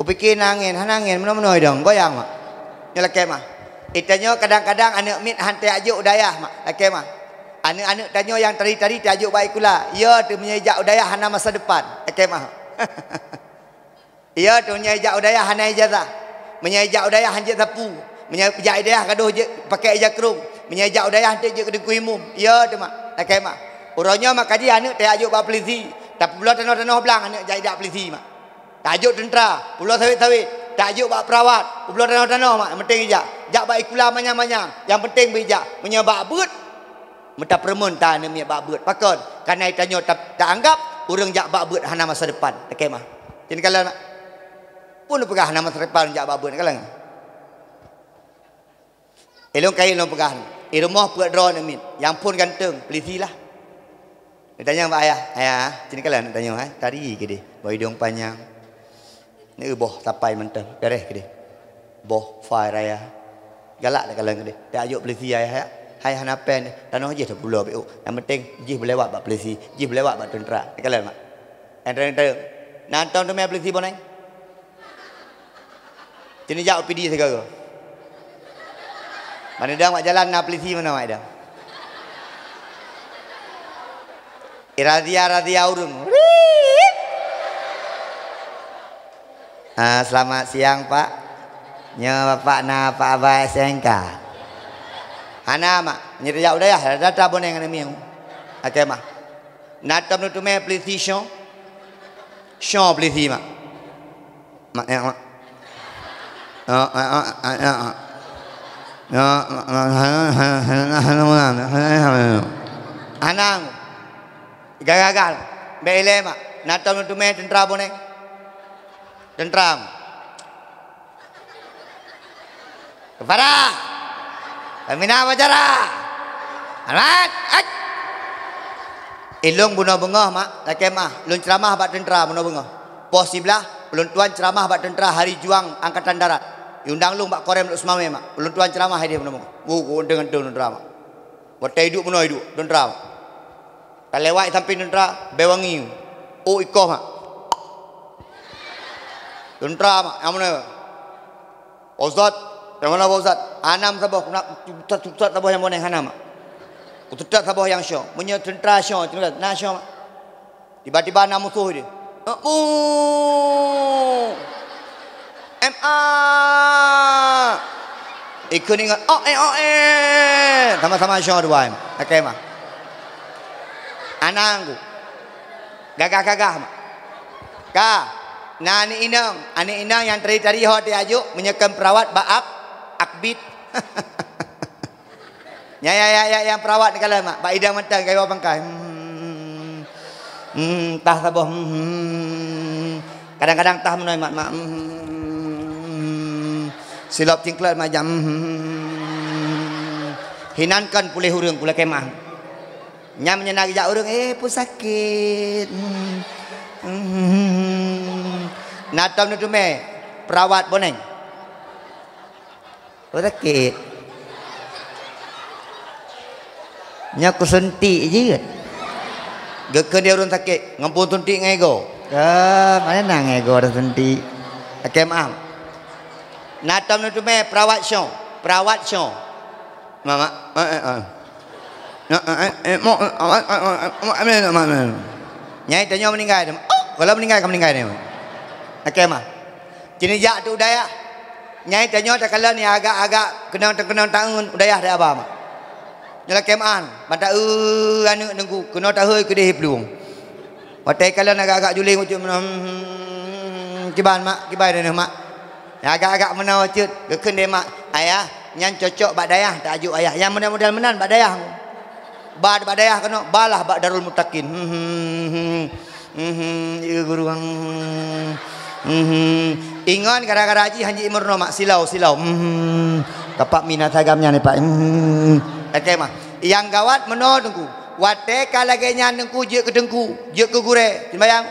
Upike na angén, hana angén, meunoe-meunoe dong, goyang, mak. Nyoe lakée meuah. Itanyoe kadang-kadang aneuk miet han teuyak jok u dayah, mak, lakée meuah. Aneuk-aneuk tanyoe nyang tari-tari teuyak jok bak sikula, yo teuh meunyoe ijak u dayah hana masa depan, lakée meuah. Iya, meunyoe ijak u dayah hana ijazah. Meunyoe ijak u dayah han jeuet sapu. Meunyoe ijak u dayah gadôh jeuet pakai ija krông. Meunyoe ijak u dayah han jeuet keu teungku imum. Iya, teuma. Lakée meuah. Uroe nyoe maka jih aneuk teuyak jok bak polisi. Tapubloe tanoh-tanoh blang aneuk jak ijak polisi, mak. Tajok teuntra, publoe sawét-sawét. Tajok bak perawat, publoe tanoh-tanoh, mak. Nyang penting ijak. Jak bak sikula manyang-manyang. Nyang penting beu ijak. Meunyoe bak beuet, meuteupeurumeun ta aneuk miet bak beuet. Pakon? Kareuna tanyoe ta-, taanggap ureuëng jak bak beuet hana masa depan. Lakée meuah. Cit kalon, mak. Peue neupeugah hana masa depan jak bak beuet, kalon. Ilôn kayém lôn peugah, i rumoh peuet droe aneuk miet, nyang phon ganteng, polisi lah. Neutanyong bak ayah, "Ayah, cit kalon aneuk tanyoe, eh, tari keudeh, bak idong panyang." Neuboh sapai mantong, béréh keudeh. Boh fai raya. Galak takalon keudeh. Teuyak jok polisi ayah, ya. Hai hana péng, tanoh jih tapubloe beu. Nyang penting jih beulewat bak polisi, jih beulewat bak teuntra. Takalon, mak. Nyang teuntang, na tom teumé polisi boneng. Cit jak O P D sigoe. Ban idong bak jalan na polisi meunoe, mak, idong. Irazia-razia ureuëng. Ah, selamat siang, Pak. Nyoe Bapak na Pak Abai S M K. Hana, mak. Nyoe jak u dayah, rata-rata boneng aneuk miet. Lakée meuah. Na tom neuteumé polisi Syon. Syon polisi, mak. Mak, ya, mak. Anang. Gagal-gagal. Bék ilée, mak. Na tom neuteumé teuntra boneng. Teuntra. Kepada pembina upacara. Hormat. Ait. Ilôn bunoe beungoh, mak, lakée meuah. Lôn ceuramah bak teuntra bunoe beungoh. Poh siblaih, ulôn tuan ceuramah bak teuntra Hari Juang Angkatan Darat. Iundang lôn bak Korem Lhokseumawe, mak. Ulôn tuan ceuramah ideh bunoe beungoh. Wo, wo, ganteng-ganteng teuntra, mak. Watée iduek bunoe iduek, teuntra, mak. Ka lewat sampéng teuntra, bée wangi. Oh, ikoh, mak. Teuntra mak, nyang mana? Pak Ustaz, nyang mana Pak Ustaz? Hana meusaboh, keunan Ustaz, Ustaz saboh nyang boneng hana mak. Ustaz saboh nyang syoe. Meunyoe teuntra syoe, teuntra na syoe mak. Tiba-tiba na musoh dia. Abu! M A! Ikheun ingat, oh eh, oh eh! Sama-sama syoe dua. Oke mak. Anang ku. Gagah-gagah mak. Ka, na aneuk inong, aneuk inong nyang tari-tari ho teuajuk, meunyoe kon perawat bak ak, akbit. Ya, ya, ya, ya, nyang perawat ni kalau mak, bak idang mantong, kayu bangkai. Hmm, hmm, tah saboh. Hmm, kadang-kadang tah meunoe mak, mak. Hmm, silop cingklot majam. Hmm, hinan kan puléh ureuëng pula kemah. Nyam nyan na geujak ureuëng, "Eh, peue sakét?" Hmm. Hmm. Na tom neuteumé perawat boneng. "Peue sakét?" "Nyoe kusuntik jeuet." Geukheun di ureuëng sakét, "Ngon peue suntik ngon ego?" "Ah, mana na ngon ego ada suntik?" Oke, maaf. Na tom neuteumé perawat syoe, perawat syoe. Mama, eh, eh, eh. Nyai tanyoe meuninggai. Oh, kalau meuninggai ka meuninggai nyoe. Oke mah. Cit jak teuk u dayah. Nyai tanyoe takalon nyang agak-agak keunong-keunong taeun u dayah deh aba mah. Nyoe lakée meu'an, mata eu aneuk teungku keunoe tahôi keudeh plueng. Watée kalon agak-agak juling ucut meunoe, hmm, kiban mak, kiban deh mak. Agak-agak meunoe cit, geukheun deh mak, "Ayah, nyan cocok bak dayah, tajuk ayah. Nyang model-model meunan bak dayah. Ba bak dayah keunoe, balah bak Darul Muttaqin." Hmm, hmm, hmm, hmm, hmm, ya guru, hmm, hmm, hmm. Ingon gara-gara jih hanji imeurunoe mak, silau, silau. Hmm, hmm, hmm. Kapak mina sagam nyan, Pak. Hmm, hmm, hmm. Oke mah. Nyang gawat meunoe teungku. Watée ka lagée nyan teungku jeuet keu teungku, jeuet keu gurée. Simbayang.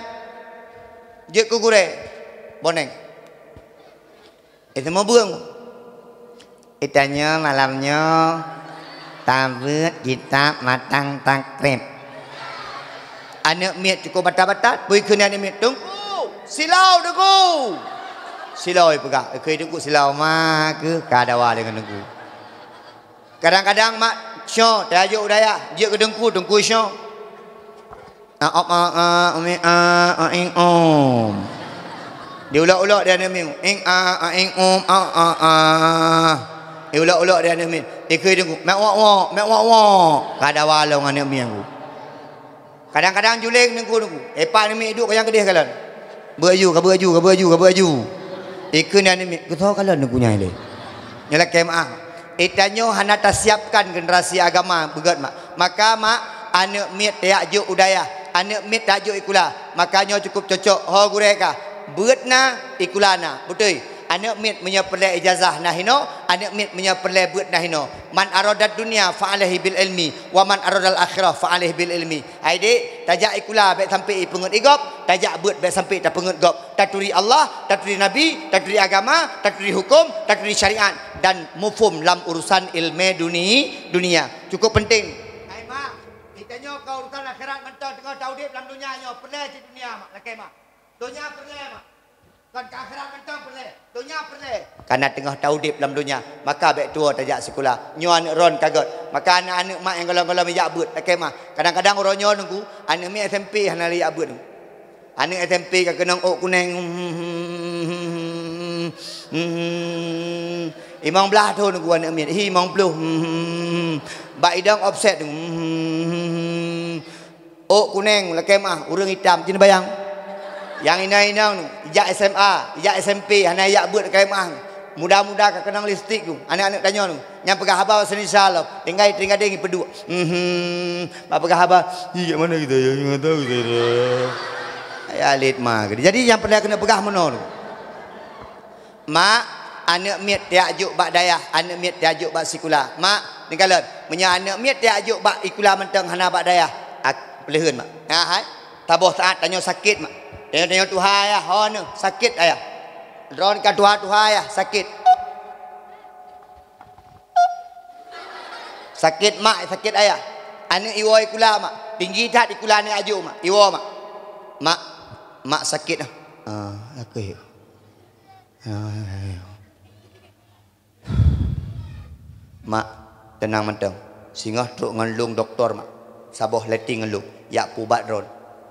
Jeuet keu gurée. Boneng. Eh, teuma beueng. Itanyoe malam nyoe tabeuet kitab matang takrib. Aneuk miet cukôp batat-batat, bui kheun aneuk miet, "Teungku, silau teungku." Silau ipeugah, "Oke teungku, silau ma keuh ka dawa deungon teungku." Kadang-kadang mak syoe, tajuk u dayah, jeuet keu teungku, teungku syoe. A, op, a, a, umi, a, a, ing, um. Diulok-ulok di aneuk miet. Ing, a, a, ing, um, a, a, a. Diulok-ulok di aneuk miet. Ikheun teungku, mek wok-wok, mek wok-wok. Ka dawa lom aneuk miet teungku. Kadang-kadang juling teungku-teungku. Epak aneuk miet duek nyang keudeh kalon. Beuaju, ka beuaju, ka beuaju, ka beuaju. Ikheun aneuk miet, "Keusoe kalon teungku nyan lé." Nyoe lakée meu'ah. Itanyoe hana tasiapkan generasi agama beugét mak. Maka mak, aneuk miet tajak jok u dayah, aneuk miet tajak jok sikula. Maka nyoe cukup cocok ho gurée ka. Beuet na, sikula na. Beutôi. Aneuk miet meunyoe peureulée ijazah na hinoe, aneuk miet meunyoe peureulée beuet na hinoe. Man aradad dunya fa alaihi bil ilmi, wa man aradal akhirah fa alaihi bil ilmi. Hai dek, tajak sikula bék sampai ipeungeut igop, tajak beuet bék sampai tapeungeut gop. Taturi Allah, taturi Nabi, taturi agama, taturi huköm, taturi syariat dan mufhum lam urusan ilmu duni-, dunia. Cukup penting. Hai mak, geutanyoe ka urusan akhirat mantong teungoh taudeb lam dunia nyoe, peureulée cit dunia mak, lakée mak. Donya peureulée mak. Kon ka akhirat mantong peureulée, donya peureulée. Kana teungoh taudeb lam donya, maka bék tuwoe tajak sikula. Nyoe aneuk droen ka gét. Maka aneuk-aneuk mak nyang gohlom-gohlom jak beuet, lakée mak. Kadang-kadang uroe nyoe teungku, aneuk miet S M P hana lé jak beuet. Aneuk S M P ka keunong ôk kuneng. Limong blaih thon teungku aneuk miet. Hi, limong ploh. Bak idong offset. Ôk kuneng lakée meu'ah, ureuëng itam, cit neubayang. Nyang inong-inong, ijak S M A, ijak S M P, hana ijak beuet lakée meu'ah. Muda-muda ka keunong lipstik tu, aneuk-aneuk tanyoe tu. Nyang peugah haba bahasa Indonesia lom, tinggai, tinggai deng ipeuduek. Mhm. Bak peugah haba, "Ih, kat mana kita ya? Nggak tahu kita ya." Ya, lit ma. Jadi nyang pernah kena peugah meunoe tu. Mak, aneuk miet tajak jok bak dayah, aneuk miet tajak jok bak sikula. Mak, neukalon, meunyoe aneuk miet tajak jok bak sikula mantong hana bak dayah, ak-, peuleuheuen, Mak. Nah, hai. Saboh saát tanyoe sakét, Mak. Tanyoe, tanyoe tuha ayah, ho neuh, sakét ayah. Droen ka tuha-tuha ayah, sakét. Sakét mak, sakét ayah. Aneuk iwoe sikula, Mak. Tinggi that sikula aneuk aju, Mak. Iwoe, Mak. Mak, mak sakét ah. Ah, aku. Mak, teunang mantong. Singoh trok ngon lôn dokto, Mak. Saboh letting ngon lôn, jak peuubat droen.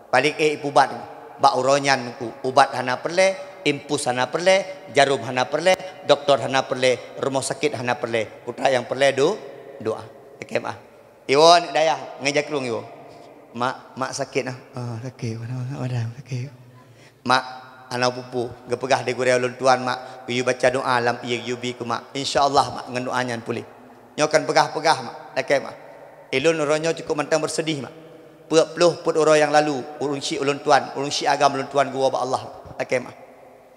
Paléng ék peuubat. Bak uroe nyan ku, ubat hana peureulée, impus hana peureulée, jarom hana peureulée, dokto hana peureulée, rumoh sakét hana peureulée. Peue nyang peureulée do-, doá. Lakée meu'ah. Iwoe aneuk dayah ngon jakrong iwoe. "Mak, mak sakét ah." "Oh, sakét, pada, pada, sakét." "Mak, hana peue-peue, geupeugah di gurée ulôn tuan, Mak, geuyue baca doá lam ié geuyue bi keu Mak. Insya Allah, Mak, ngon doá nyan puléh." "Nyoe kon peugah-peugah, Mak." "Lakée meu'ah." "Ilôn uroe nyoe cukup mantong beuseudih, Mak. Peuet ploh peuet uroe nyang lalu, ureuëng syik ulôn tuan, ureuëng syik agam ulôn tuan geuwoe bak Allah, Mak." "Lakée meu'ah."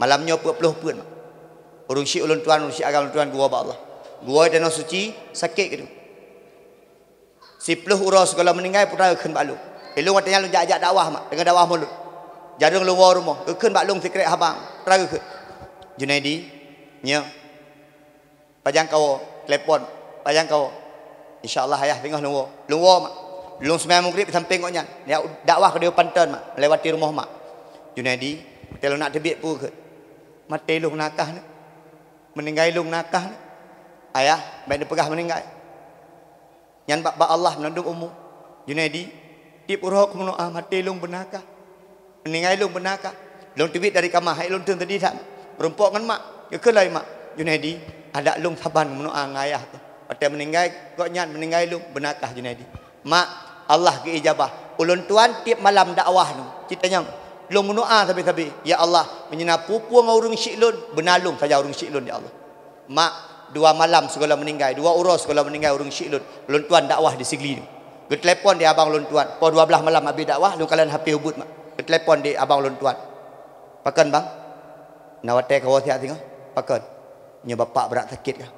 "Malam nyoe peuet ploh peuet, Mak. Ureuëng syik ulôn tuan, ureuëng syik agam ulôn tuan geuwoe bak Allah. Geuwoe di tanoh suci, sakét keuh. Siploh uroe sigohlom meuninggai, peue geukheun bak lôn. Ilôn watée nyan lôn jak-jak dakwah, Mak, deungon dakwah mulod. Jareueng lôn woe rumoh, geukheun bak lôn sikrek haba, peue geukheun." "Junaidi, nyoe." "Pajan kawoe?" "Telepon." "Pajan kawoe?" "Insya Allah, Ayah, singoh lôn woe." Lôn woe, Mak. Lôn seumayang Maghrib di sampéng gobnyan. Ya, dakwah keudéh Panton, Mak, melewati rumoh Mak. "Junaidi, watée lôn nak teubiet peue geukheun?" "Maté lôn nakah nyoe. Meuninggai lôn nakah nyoe." "Ayah, bék neupeugah meuninggai. Nyan bak, bak Allah meunandum umu." "Junaidi, tieb uroe kumeunoe maté lôn beunakah. Meuninggai lôn beunakah. Lôn teubiet dari kama, hai lôn teun teudih that. Meurumpok ngon Mak, geukheun lom Mak." "Junaidi, adak lôn saban meunoe ngon Ayah teuh. Watée meuninggai gobnyan, meuninggai lôn beunakah, Junaidi." "Mak, Allah geuijabah. Ulôn tuan tieb malam dakwah nyoe, cit tanyong. Lôn meunoe sabe-sabe, 'Ya Allah, meunyoe na peue-peue ngon ureuëng syik lôn, beuna lôn saja ureuëng syik lôn, ya Allah.'" "Mak, dua malam sigohlom meuninggai, dua uroe sigohlom meuninggai ureuëng syik lôn, ulôn tuan dakwah di Sigli nyoe. Geutelepon di abang ulôn tuan. Poh dua blaih malam habéh dakwah, lôn kalon H P ubit, Mak. Geutelepon di abang ulôn tuan." "Pakon, Bang?" "Na watée kawoe siat singoh." "Pakon?" "Nyoe bapak brat sakét kah."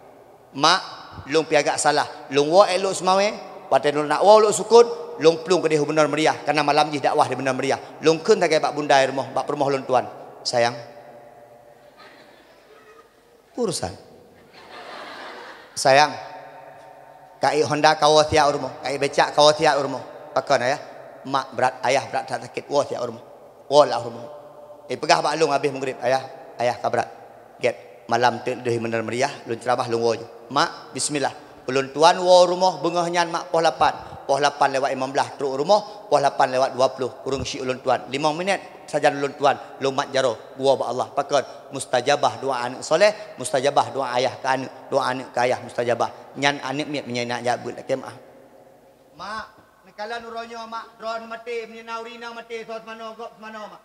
"Mak, lôn pih agak salah. Lôn woe ék lôn seumawée, watée lôn nak woe lôn sukon, lôn plueng keudéh u Beunar Meriah, kareuna malam jih dakwah di Beunar Meriah. Lôn kheun sagai bak bunda i rumoh, bak peurumoh lôn tuan." "Sayang." "Urusan?" "Sayang, ka ék honda kawoe siat u rumoh, ka ék becak kawoe siat u rumoh." "Pakon, Ayah?" "Mak brat, Ayah brat that sakét, woe siat u rumoh. Woe lah u rumoh." Ipeugah bak lôn habéh Maghrib, "Ayah, Ayah ka brat." Gét, malam teuk lheueh Beunar Meriah, lôn ceuramah lôn woe ju. "Mak, bismillah. Ulôn tuan woe u rumoh beungoh nyan, Mak, poh lapan. Poh lapan lewat limong blaih trok u rumoh, poh lapan lewat dua ploh, ureuëng syik ulôn tuan. Limong minét sajan ulôn tuan, lôn mat jaroe, geuwoe bak Allah. Pakon? Mustajabah doá aneuk soleh, mustajabah doá ayah keu aneuk, doá aneuk keu ayah mustajabah. Nyan aneuk miet meunyoe na jak beuet lakée meu'ah." "Mak, neukalon uroe nyoe, Mak, droeneuh maté, meunyoe na ureuëng inong maté, soe seumanoe, gob seumanoe, Mak.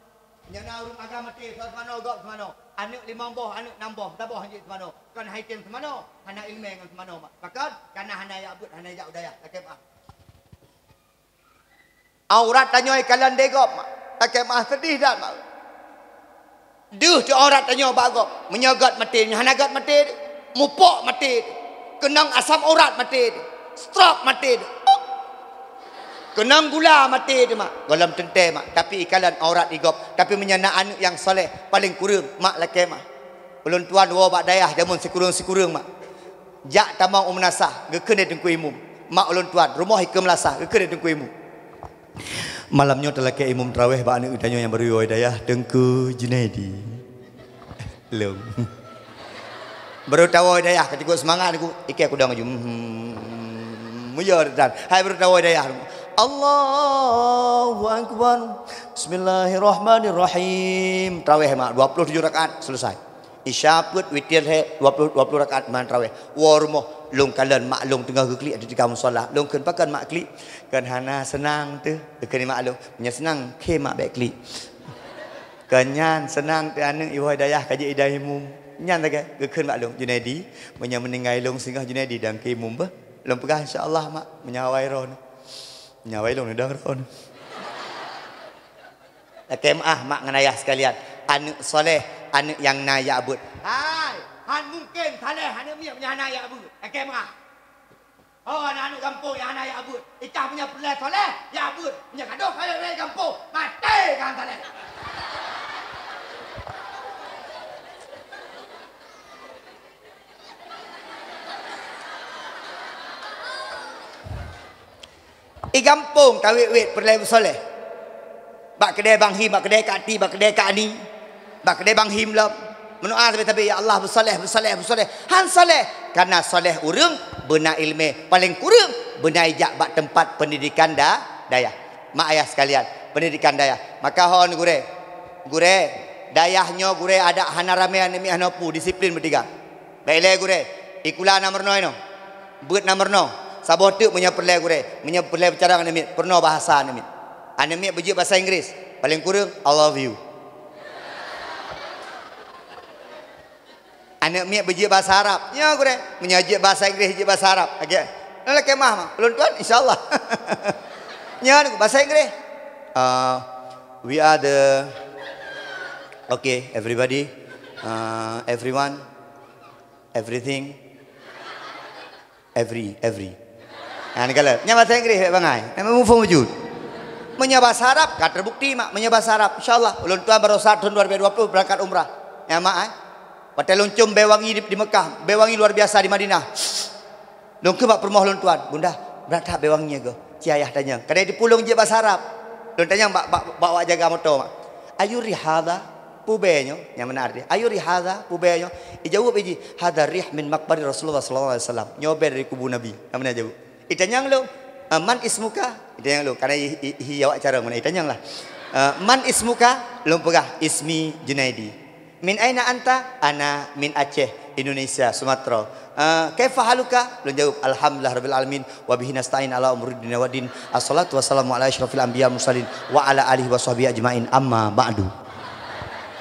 Meunyoe na ureuëng agam maté, soe seumanoe, gob seumanoe. Aneuk limong boh, aneuk nam boh, meusaboh han jeuet seumanoe. Kon han jitem seumanoe, hana iéleumé ngon seumanoe, Mak. Pakon? Kareuna hana jak beuet, hana jak u dayah, lakée meu'ah." "Aurat tanyoe ikalon lé gob, Mak. Lakée meu'ah, seudih that, Mak. Deuh teuh aurat tanyoe bak gob. Meunyoe göt maté, meunyoe hana göt maté teuh. Mupok maté teuh. Keunong asam urat maté teuh. Stroke maté teuh. Keunong gula maté teuh, Mak. Gohlom teuntée, Mak. Tapi ikalon aurat i gob. Tapi meunyoe na aneuk nyang soleh, paleng kureueng, Mak, lakée meu'ah." Ulôn tuan woe bak dayah jameun sikureueng-sikureueng, Mak. Jak tamong u meunasah, geukheun lé Teungku Imum. "Mak ulôn tuan, rumoh i keu meunasah," geukheun lé Teungku Imum. Malam nyoe talakée imum taraweh bak aneuk geutanyoe nyang barô woe dayah, Teungku Junaidi. Lôn. Barô tawoe dayah, ka cukup seumangat aku. Ikée kudong laju. Hmm, mulia dan. Hai barô tawoe dayah. Allahu Akbar. Bismillahirrahmanirrahim. Taraweh, Mak, dua puluh tujuh rakaat, selesai. Isya peuet, witir lhée, dua puluh, dua puluh rakaat man taraweh. Woe rumoh, lôn kalon mak lôn teungoh geuklik di teuka musala. Lôn kheun, "Pakon mak klik?" "Kon hana seunang teuh," kheun mak lôn. "Meunyoe seunang, kheun mak bék klik." "Kon nyan seunang teuh aneuk, iwoe dayah ka jeuet idai imum." Nyan lagée geukheun mak lôn, "Junaidi, meunyoe meuninggai lôn singoh Junaidi dan keu imum beuh." Lôn peugah, "Insya Allah, Mak, meunyoe awai droeneuh." Meunyoe awai lôn, dong droeneuh. Lakée meu'ah mak ngon ayah sekalian, aneuk soleh, aneuk nyang na jak beuet. Hai, han mungken saleh aneuk miet meunyoe hana jak beuet. Lakée meu'ah. Oh, aneuk gampông nyang hana jak beuet. Ikah meunyoe peureulée soleh, jak beuet. Meunyoe gadôh saleh di gampông, maté kah saleh. I gampông tawét-wét peureulée beusoleh. Bak keudée Bang Him, bak keudée Kak Ti, bak keudée Kak Ani, bak keudée Bang Him lom. Meudoa sabe-sabe, "Ya Allah, beusaleh, beusaleh, beusaleh." Han saleh. Karena saleh ureuëng beuna iéleumé, paléng kureueng beuna ijak bak teumpat pendidikan da-, dayah. Mak ayah sekalian, pendidikan dayah. Maka hon gurée, gurée, dayah nyoe gurée adak hana ramé aneuk miet hana peue, disiplin beutiga. Bék ilée gurée, ikula na meurunoe nyoe. Beuet na meurunoe. Saboh teuk meunyoe peureulée gurée, meunyoe peureulée beucarang aneuk miet, peurunoe bahasa aneuk miet. Aneuk miet beujeuet bahasa Inggris, paléng kureueng, "I love you." Aneuk miet beujeuet bahasa Arab. Nyoe gurée, meunyoe jeuet bahasa Inggris, jeuet bahasa Arab. Oke. Nah, lakée mah, mah. Ulôn tuan, insya Allah. Nyoe bahasa Inggris. Uh, we are the, okay, everybody, uh, everyone, everything, every, every. Nah, ni kalau nyan bahasa Inggris, baik bangai. Memang muphom wujud. Meunyoe bahasa Arab, ka terbukti, mak. Meunyoe bahasa Arab, insya Allah. Ulôn tuan baroesa tahun dua ribu dua puluh berangkat umrah. Ya, mak, eh. Watée lôn cium bée wangi di, di Mekah, bée wangi luar biasa di Madinah. Lôn kheun bak peurumoh lôn tuan, "Bunda, brat that bée wangi nyoe." Ci ayah tanyong. Kadang di pulung jeuet bahasa Arab. Lôn tanyong bak, bak, bak awak jaga moto, mak. "Ayu rih hadha?" Peue bée nyoe? Nyang meunan arti. "Ayu rih hadha?" Peue bée nyoe? Ijaweueb iji, "Hadha rih min maqbari Rasulullah sallallahu alaihi wasallam." Nyoe bée dari kubu Nabi. Nyang meunan jaweueb. Itanyong lôn, "Ah, man ismuka?" Itanyong lôn. Karena i, i, i awak carong meunan. Itanyong lah. Ah, "Man ismuka?" Lôn peugah, "Ismi Junaidi." "Min aina anta?" "Ana min Aceh, Indonesia, Sumatera." "Ah, kaifa haluka?" Lôn jaweueb, "Alhamdulillah rabbil alamin, wa bihi nasta'in ala umuri dunya waddin. Assalatu wassalamu ala asyrafil anbiya wal mursalin, wa ala alihi wa sahbihi ajmain, amma ba'du."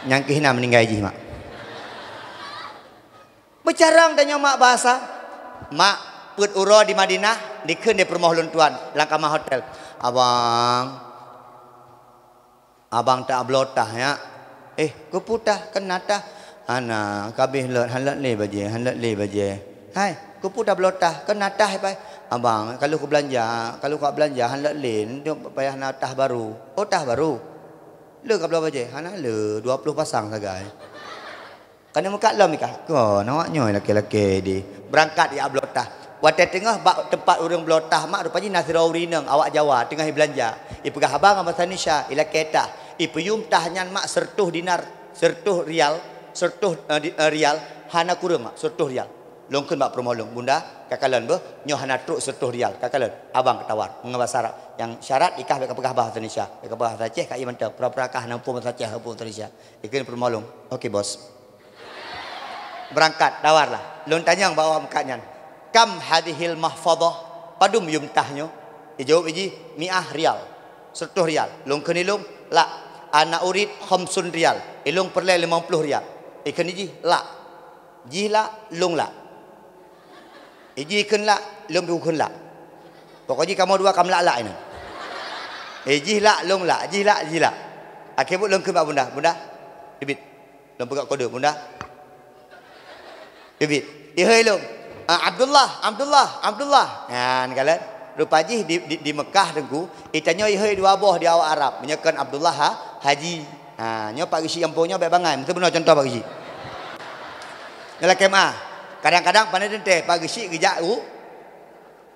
Nyang keuh na meuninggai jih, mak. Beucarong tanyoe, mak, bahasa. Mak, peuet uroe di Madinah, dikheun di peurumoh lôn tuan, lam kama hotel. "Abang, abang tabloe tah, ya." "Eh, keupeue tah, kan na tah?" "Hana, ka abéh lôt, han lôt lé bajée, han lôt lé bajée." "Hai, keupeue tabloe tah, kan na tah, pai?" "Abang, ka lheueh kubeulanja, ka lheueh kubeulanja, han lôt lé, nyoe payah na tah baru." "Oh, tah baru? Le kabloe bajée?" "Hana le, dua ploh pasang sagai." Ka neumeukat lom i kah, kon awak nyoe lakée-lakée deh. Beurangkat jak bloe tah. Watée teungoh bak teumpat ureuëng bloe tah, mak, rupa jih na sidroe ureuëng inong awak Jawa teungoh ibeulanja. Ipeugah haba ngon basa Indonesia, ilakée tah. Ipeuyuem tah nyan, mak, seureutôh dinar, seureutôh rial, seureutôh, eh, di, eh, rial, hana kureueng, mak, seureutôh rial. Lôn kheun bak peurumoh lôn, "Bunda, ka kalon beuh, nyoe hana trok seureutôh rial, ka kalon." Abang ka tawar, ngon basa Arab. Nyang syarat i kah bék kapeugah basa Indonesia, bék kapeugah basa Aceh, ka ié mantong. Pura-pura kah hana muphom basa Aceh, muphom basa Indonesia. Ikheun peurumoh lôn, "Oke, Bos." Beurangkat, tawar lah. Lôn tanyong bak awak meukat nyan, "Kam hadhihil mahfadhah?" Padum yuem tah nyoe? Ijaweueb iji, "Miah rial." Seureutôh rial. Lôn kheun ilôn, "La, ana urid khamsun rial." Ilôn peureulée limong ploh rial. Ikheun iji, "La." Jih la, lôn la. Iji kheun la, lôn pih kheun la. Pokok jih kamoe dua ka meulak-lak inan. Ijih la, lôn la, jih la, jih la. Akhé buet lôn kheun bak bunda, "Bunda, teubiet." Lôn peugah kode, "Bunda, teubiet." Ihôi lôn, "Ah, Abdullah, Abdullah, Abdullah." Nyan kalon. Rupa jih di, di, di Mekah teungku, itanyoe ihôi dua boh di awak Arab. Meunyoe kon Abdullah, ha, Haji. Ha, nyoe Pak Geuchik gampông nyoe bék bangai. Meuteumeunoe cuntoh Pak Geuchik. Nyoe lakée meuah. Kadang-kadang pane teuntée Pak Geuchik geujak u,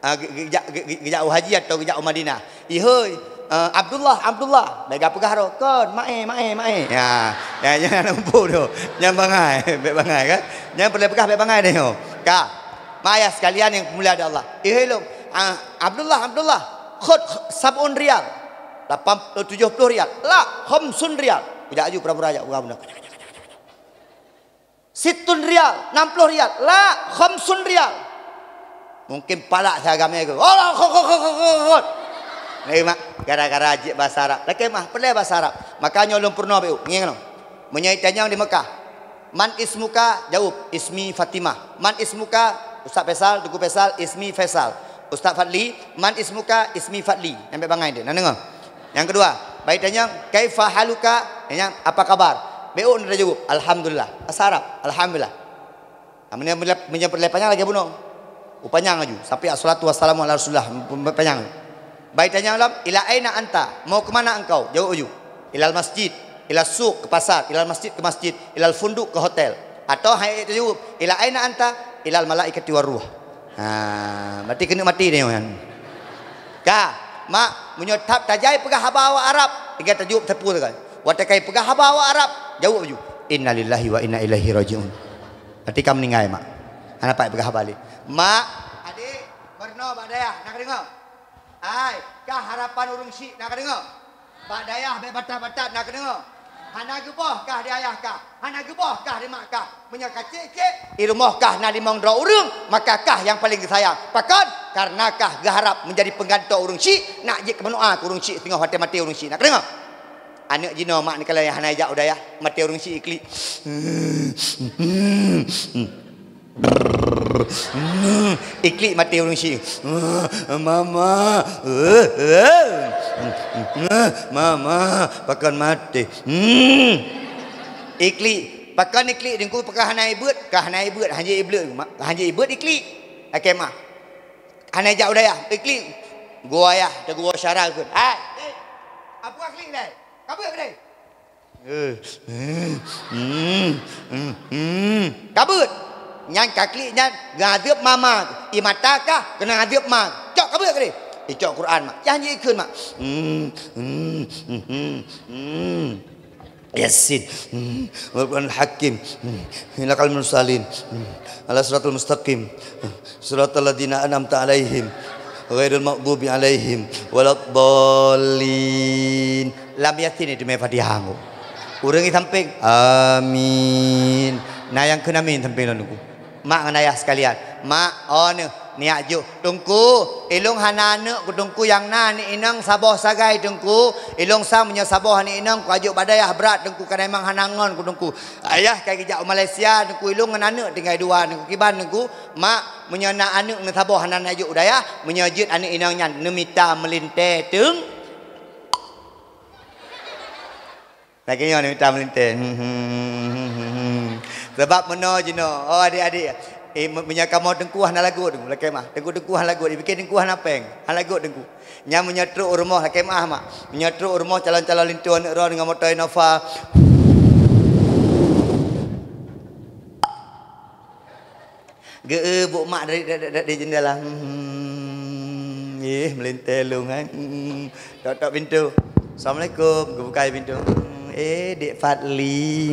ah, ge-, geujak, ge-, ge-, geujak u haji atau geujak u Madinah. Ihôi, ah, "Abdullah, Abdullah." Bék geupeugah roh, "Kon, maé, maé, maé." Ya, ya, jangan lupa tu. Nyang bangai, bék bangai kan. Nyang peureulée peugah bék bangai deh nyoe. Ka. Mak ayah sekalian nyang dimuliakan Allah. Ihôi lôn, ah, "Abdullah, Abdullah, khud sab'un rial." Lapan, eh, tujoh ploh rial. "La, khamsun rial." Kujak aju pura-pura jak, peugah bunda. "Sittun rial, nam ploh rial." "La, khamsun rial." Mungkin palak siagamé ke. Allah, khot, khot, khot, khot, khot, khot. Ni, mak, gara-gara jeuet bahasa Arab. Lakée meuah, peureulée bahasa Arab. Maka nyoe lôn peurunoe beu, ngieng nyoe. Meunyoe itanyong di Mekah, "Man ismuka?" Jaweueb, "Ismi Fatimah." "Man ismuka?" Ustaz Faisal, Teungku Faisal, "Ismi Faisal." "Ustaz Fadli, man ismuka?" "Ismi Fadli." Nyan bék bangai deh, na deungoe. Nyang keudua, bak itanyong, "Kaifa haluka?" Nyan, "Apa kabar?" Bék na jaweueb, "Alhamdulillah." Bahasa Arab, "Alhamdulillah." Nah, meunyoe, meunyoe peureulée panyang lagée bunoe. Upanyang laju, sampai, "Assalatu wassalamu ala Rasulillah." Panyang. Bak itanyong lom, "Ila aina anta?" Mau keu mana engkau? Jaweueb laju. "Ilal masjid." Ilal suq, ke pasar, ilal masjid, ke masjid, ilal funduq, ke hotel. Atau hai tajaweueb, "Ila aina anta?" "Ilal malaikati war ruh." Ha, berarti keuneuk maté nyoe nyan. Ka, mak, meunyoe that tajai peugah haba awak Arab, tinggai tajaweueb sapeue sagai. Watée kai peugah haba awak Arab, jaweueb laju. Innalillahi wa inna ilaihi raji'un. Berarti ka meuninggai, mak. Hana pat peugah haba lé. Mak, adik, meurunoe bak dayah, na kadeungoe? Hai, kah harapan ureueng syik, na kadeungoe? Bak dayah bèk batat-batat, na kadeungoe? Hana geuboh kah di ayah kah, hana geuboh kah di mak kah. Meunyoe ka cék-cék, di rumoh kah na limong droe ureueng, maka kah nyang paleng geusayang. Pakon? Karena kah geuharap meunjadi penggantoe ureueng syik, nak jeuet keu meunoa keu ureueng syik, singoh watèe maté ureueng syik. Na kadeungoe? Aneuk jinoe mak neukalon nyang hana ijak u dayah, maté ureueng syik iklik. Iklik maté ureueng syik. Mama. Mama, pakon maté. Iklik. Pakon iklik, Teungku, pakon hana ibeuet? Kah hana ibeuet, hanjeuet ibeuet, ma-, hanjeuet ibeuet iklik. Lakèe meu'ah. Hana ijak u dayah, iklik. Gua ayah, teugua syara kheun. Hai, eh, apa klik dai? Ka beuet keudeh? Eh, hmm, hmm, hmm. Ka beuet. Nyan ka klik nyan, geuazeueb mama. Di mata kah, keuneuk azeueb ma. Cok ka beuet keudeh? Icok Quran, mak. Janji ikheun, mak. Hmm, hmm, hmm, hmm, hmm. Yasin. Hmm. Wal Qur'anil Hakim. Hmm. Innakal mursalin. Hmm. Ala siratal mustaqim. Hmm. Siratal ladzina an'amta 'alaihim. Ghairil maghdubi 'alaihim waladdallin. Lam Yasin itu mé Fatihah ngku. Ureueng di sampéng, "Amin." Na nyang kheun amin sampéng lôn ngku. Mak ngon ayah sekalian. Mak, oh neuh, neujak jok. Teungku, ilôn hana aneuk keu Teungku nyang na aneuk inong saboh sagai Teungku. Ilôn sang meunyoe saboh aneuk inong kujak jok bak dayah brat Teungku, ka memang hana ngon keu Teungku. Ayah ka geujak u Malaysia Teungku, ilôn ngon aneuk tinggai dua Teungku. Kiban Teungku, mak, meunyoe na aneuk neusaboh hana neujak jok u dayah, meunyoe jeuet aneuk inong nyan neumita meulintèe teung. Lagèe nyoe neumita meulintèe. Sabab meunoe jinoe, oh adik-adik, eh, me-, meunyoe kamoe Teungku hana lagot Teungku, lakèe meu'ah. Teungku-teungku hana lagot, dipike Teungku hana pèng, hana lagot Teungku. Nyan meunyoe trok u rumoh, lakèe meu'ah mak. Meunyoe trok u rumoh calon-calon linto aneuk droe deungon moto Innova. Geu-eu bôk mak dari, dari, dari jendela. Hmm, eh, meulintèe lôn, eh. Hmm, tok-tok pintu. "Assalamualaikum." Geubuka pintu. Hmm, eh, Dek Fadli.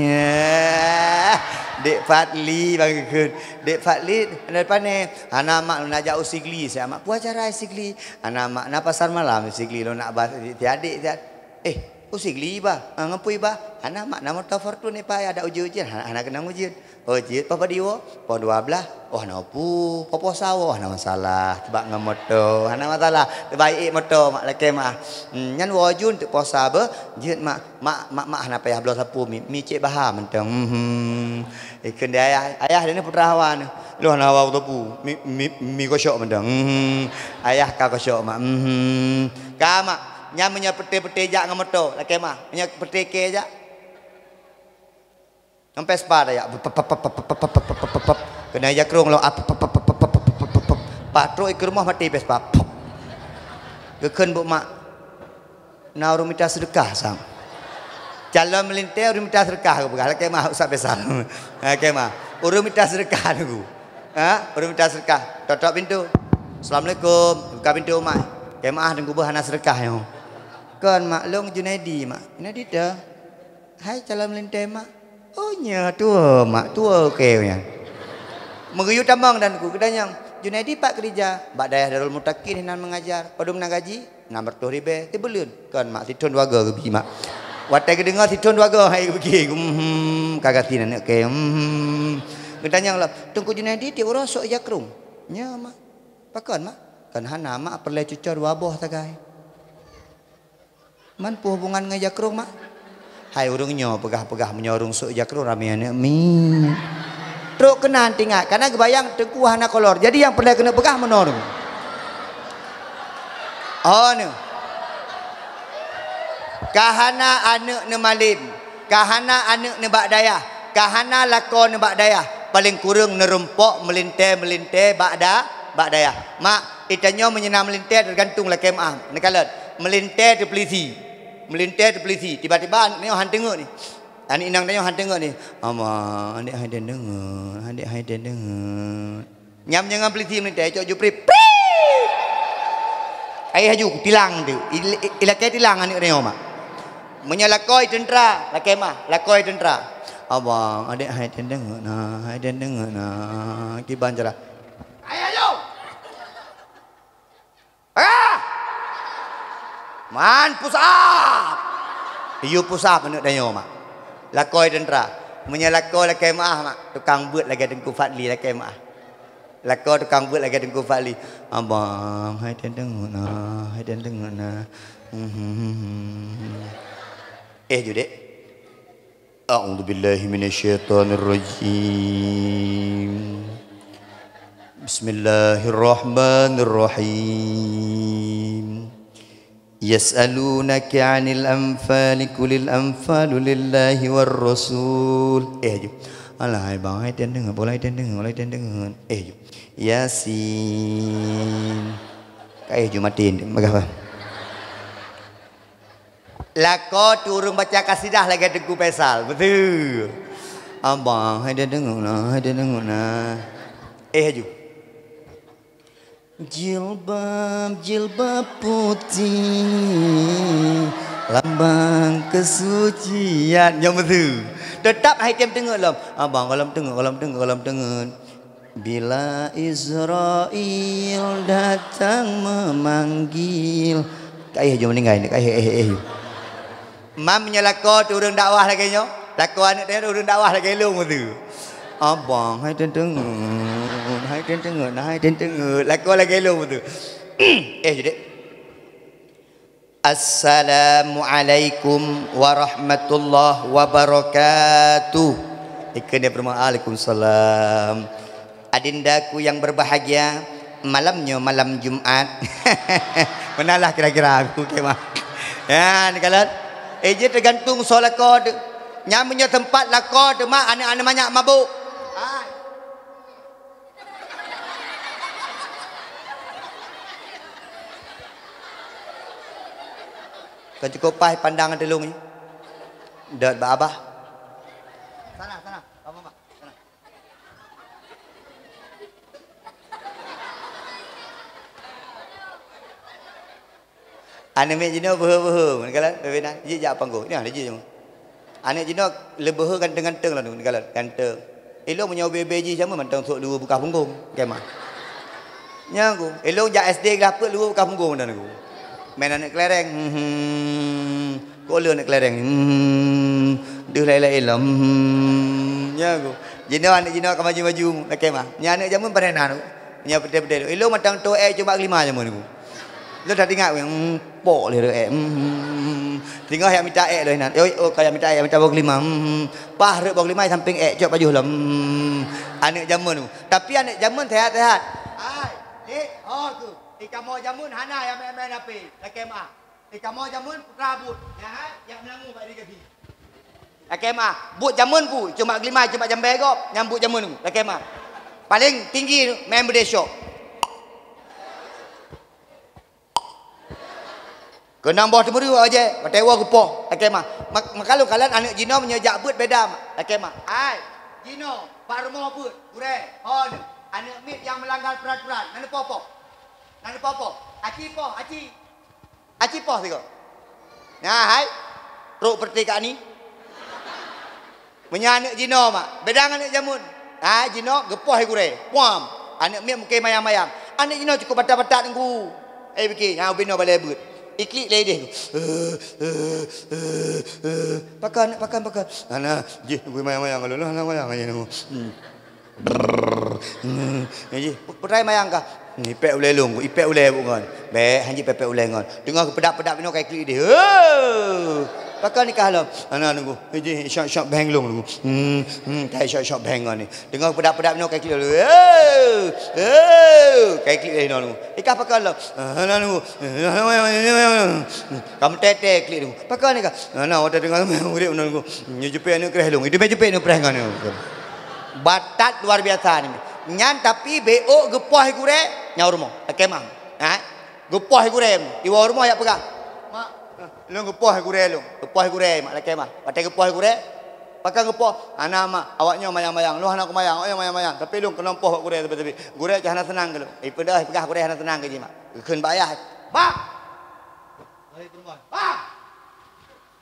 Dek Fadli, bang geukheun. "Dek Fadli, hana pane?" "Hana mak, lôn jak u Sigli." "Siat mak, peue acara Sigli?" "Hana mak, na pasar malam Sigli, lôn nak ba si adek siat." "Eh, u Sigli ba? Ah, ngon peue ba?" "Hana mak, na moto Fortuner ba, adak ujeuen-ujeuen." "Hana, hana keunong ujeuen." "Oh, jeuet poh padum woe?" "Poh dua blaih." "Oh, hana peue, poh puasa woe, hana masalah. Teubak ngon moto, hana masalah. Teubaiek moto, mak lakèe meu'ah." Hmm, nyan woe jun teuk puasa beuh. "Jeuet mak, mak, mak, mak hana payah bloe sapeue mi, mi cek baha mantong." Hmm. Ikheun di ayah, "Ayah, di nyoe putra hawa nyoe." "Lôn hana hawa sapeue. Mi, mi, mi kosok mantong." Hmm. "Ayah ka kosok mak." Hmm. "Ka mak, nyan meunyoe peuté-peuté jak ngon moto, lakèe meu'ah. Meunyoe peuté kèe jak." Ngon Vespa dah ya. Pep, pep, pep. Keuneuk jakrong lom. Ah, pep, pep, pep. Patrok i keu rumoh maté Vespa. Pep. Geukheun bôk mak. Na ureueng mita seudeukah sang. Calon meulintèe ureueng mita seudeukah geupeugah. Lakèe meu'ah Ustaz Faisal. Lakèe meu'ah. Ureueng mita seudeukah Teungku. Ha? Ureueng mita seudeukah. Tok-tok pintu. "Assalamualaikum." Buka pintu mak. "Lakèe meu'ah Teungku beuh hana seudeukah nyoe." "Kon mak, lôn Junaidi mak." "Junaidi teuh?" "Hai calon meulintèe mak." "Oh nyoe tuwoe mak, tuwoe kèe nyan." Meugeuyue tamong dan ku geutanyong, "Junaidi pat keurija?" "Bak dayah Darul Mutakin hinan mengajar." "Padum na gaji?" "Nam reutôh ribèe." "Sibuleuen?" "Kon mak, sithon dua goe geubi mak." Watèe geudeungö sithon dua goe hai geupike, hmm, ka gasien aneuk kèe, hmm. Geutanyong lom, "Teungku Junaidi tiep uroe sôk jakrong?" "Nyoe mak." "Pakon mak?" "Kon hana mak, peureulèe cucoe dua boh sagai." "Man peue hubungan ngon jakrong mak?" "Hai ureueng nyoe peugah-peugah meunyoe ureueng sôk jakrong ramè aneuk miet." Trok keunan teuingat, kana geubayang Teungku hana kolor. Jadi nyang peureulèe keuneuk peugah meunoe. Oh nyoe. Ka hana aneuk neumalém, ka hana aneuk neubak dayah, ka hana lakoe neubak dayah, paleng kureueng neurumpok meulintèe-meulintèe bak da-, bak dayah. Mak, Geutanyoe meunyoe na meulintèe teugantung lakèe meu'ah. Neukalon, meulintèe teupeulisi. Meulintèe teupeulisi. Tiba-tiba aneuk tanyoe han teungeut ni. Aneuk inong tanyoe han teungeut ni. "Ama, aneuk hai teungeut, aneuk hai teungeut." Nyam nyan peulisi meulintèe, cok ju prip. Prip! Ai haju tilang tu. I, i, ilakèe tilang aneuk tanyoe mak. Meunyoe lakoe teuntra, lakèe meu'ah, lakoe teuntra. Abang, adék hai teudeungeut na, hai teudeungeut na. Kiban cara. Ayah yo! Ah! Man pusap! Yue pusap aneuk tanyoe mak. Lakoe teuntara. Meunyoe lakoe lakée meu'ah mak, tukang beuet lagée Teungku Fadli lakée meu'ah. Lakoe tukang beuet lagée Teungku Fadli. Abang, hai teudeungeut na, hai teudeungeut na. Eh, ju dék. A'udzubillahi minasyaitonirrajim. Bismillahirrahmanirrahim. Yas'alunaka 'anil anfali qulil anfalu lillahi war rasul. Eh, ju. Alah, hai bang, hai teudeungeut, boh lai teudeungeut, boh lai teudeungeut. Eh, ju. Yasin. Ka eh ju maté, magah bah. Lakoe teu ureuëng baca kasidah lagée Teungku Faisal. Beutôi. Abang, hai teudeungeut na, hai teudeungeut na. Eh, ju. Jilbab, jilbab putih, lambang kesucian. Nyang beutôi. Teutap hai tem teungeut lom. Abang, gohlom teungeut, gohlom teungeut, gohlom teungeut. Bila Israel datang memanggil. Ka eh ju meuninggai ni, ka eh, eh, eh. Mam nyoe lakoe teu ureuëng dakwah lagée nyoe. Lakoe aneuk teu ureuëng dakwah lagée lôn beutôi. Abang, hai teudeungeut, hai teudeungeut, hai teudeungeut. Lakoe lagée lôn beutôi. Eh, ju dék. Assalamualaikum warahmatullahi wabarakatuh. Ikeu ni peurumoh, waalaikumsalam. Adindaku yang berbahagia, malam nyoe malam Jumat. Meunalah kira-kira aku kemah. Ya, ni kalon. Eh, jih teugantung soe lakoe teu. Nyan meunyoe teumpat lakoe teu mak aneuk-aneuk manyak mabök. Hai. Ka cukup paih pandang teulông nyoe. Dot bak abah. Sana, sana, bak mama. Sana. Aneuk miet jinoe beuhe-beuhe, meukalan, bebe na, jijak panggô. Nyoh, jijak. Aneuk jinoe leubeuhe ganteng-ganteng lom, meukalan, ganteng. Ilông meunyoe bebe jih jameun mantong sôk dua bukah punggông, kemah. Nyan ku, ilông jak S D glah peuet dua bukah punggông dan ku. Main aneuk kelereng, hmm, hmm. Kok le aneuk kelereng, hmm, deuh laén-laén lom, hmm, nyan ku. Jinoe aneuk jinoe ka maju-maju, lakée mah. Nyan aneuk jameun padahai na tu. Nyan peudeh-peudeh tu. Ilông mantong toe ék cuma lima jameun ku. Lôn that ingat, hmm, pok lé reuek, hmm, hmm, hmm. Singoh jak mita ék lôn inan. Oi, oh, ka jak mita ék, jak mita boh keulima, hmm, hmm. Paih reuek boh keulima sampéng ék cok pajoh lom, hmm. Aneuk jameun tu. Tapi aneuk jameun sehat-sehat. Hai, Dik, ho tu. Di kamoe jameun hana nyang main-main H P. Lakée meu'ah. Di kamoe jameun putra buet. Nyan hai, jak meulangue bak diri gaki. Lakée meu'ah. Buet jameun ku, cuma geulima, cuma jambée gob. Nyan buet jameun ku. Lakée meu'ah. Paléng tinggi main beudé syok. Keunong boh teumeuri wajée, watée woe geupoh, lakée mah. Mak-, maka lôn kalon aneuk jinoe meunyoe jak beuet beda, mak. Lakée mah. Hai, jinoe, bak rumoh beuet, gurée, hon, aneuk miet nyang meulanggar peuraturan, na neupoh-poh. Na neupoh-poh. Aci poh, aci. Aci poh sigoe. Nah, hai. Trok peureuté kak ni. Meunyoe aneuk jinoe, mak, beda ngon aneuk jameun. Ha, jinoe geupoh gurée, puam. Aneuk miet mungken mayang-mayang. Aneuk jinoe cukup batat-batat nunggu. Eh, biki, ha, ubé noe balée beuet. Iklik lé idéh. Pakan, pakan, pakan. Hana, jih nunggu mayang-mayang, hana mayang, hana mayang, hana mayang. Brrr. Hmm, jih, putai mayang kah? Ipék ulée lôn, ipék ulée bu ngon. Bék, hanjeuet pépék ulée ngon. Teungoh geupeudap-peudap inoe ka iklik idéh. Hei! Pakon nikah lom? Hana nunggu. Jih, syok-syok bheng lôn nunggu. Hmm, hmm, tai syok-syok bheng ngon ni. Teungoh peudap-peudap inoe ka iklik lôn. Hei! Hei! Ka iklik idéh inoe nunggu. Ikah pakon lom? Hana nunggu. Ka meutée-tée iklik nunggu. Pakon nikah? Hana, watée teungoh ureuëng nunggu. Nyoe jipék aneuk kreh lôn. Itu mé jipék aneuk kreh ngon nyoe. Batat luar biasa ni. Nyan tapi bék geupoh gurée nyang rumoh. Lakée mah. Ha? Geupoh gurée. Iwoe rumoh jak peugah. Mak, lôn geupoh gurée lôn. Geupoh gurée mak lakée mah. Watée geupoh gurée, pakon geupoh? Hana mak, awak nyoe mayang-mayang. Lôn hana kumayang, awak nyoe mayang-mayang. Tapi lôn keunong poh bak gurée tapi-tapi. Gurée cit hana seunang keu lôn. Ipeugah, ipeugah gurée hana seunang keu jih mak. Geukheun bak ayah. Bah! Bah!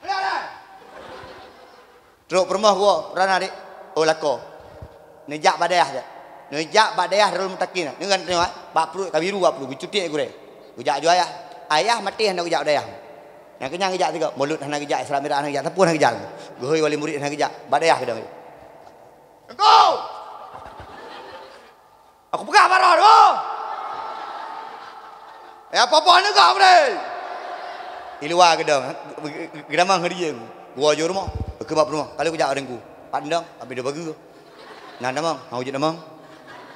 Alah, alah! Trok peurumoh geuwoe, "Peue na, Dek?" "Oh, lakoe." Neujak bak dayah jih. Neujak bak dayah Darul Muttaqin. Neugan tanyoe, eh? Bak pruet ka biru, bak pruet, geucutiek gurée. Geujak ju ayah. Ayah maté hana geujak bak dayah. Nyang keunyan geujak sigoe, Mulod hana geujak, Isra Mi'raj hana geujak, sapeue hana geujak. Geuhôi wali murid hana geujak. Bak dayah geudong. Teungku! Aku peugah bak droe, "Teungku! Eh, apa-apa neugah, Bre?" Di luwa geudong, geudamong hadieng. Geuwoe ju rumoh, keu bak rumoh. Ka lheueh geujak Teungku. Pat neudong, abéh dua bageue. Na damong, hana wujud damong.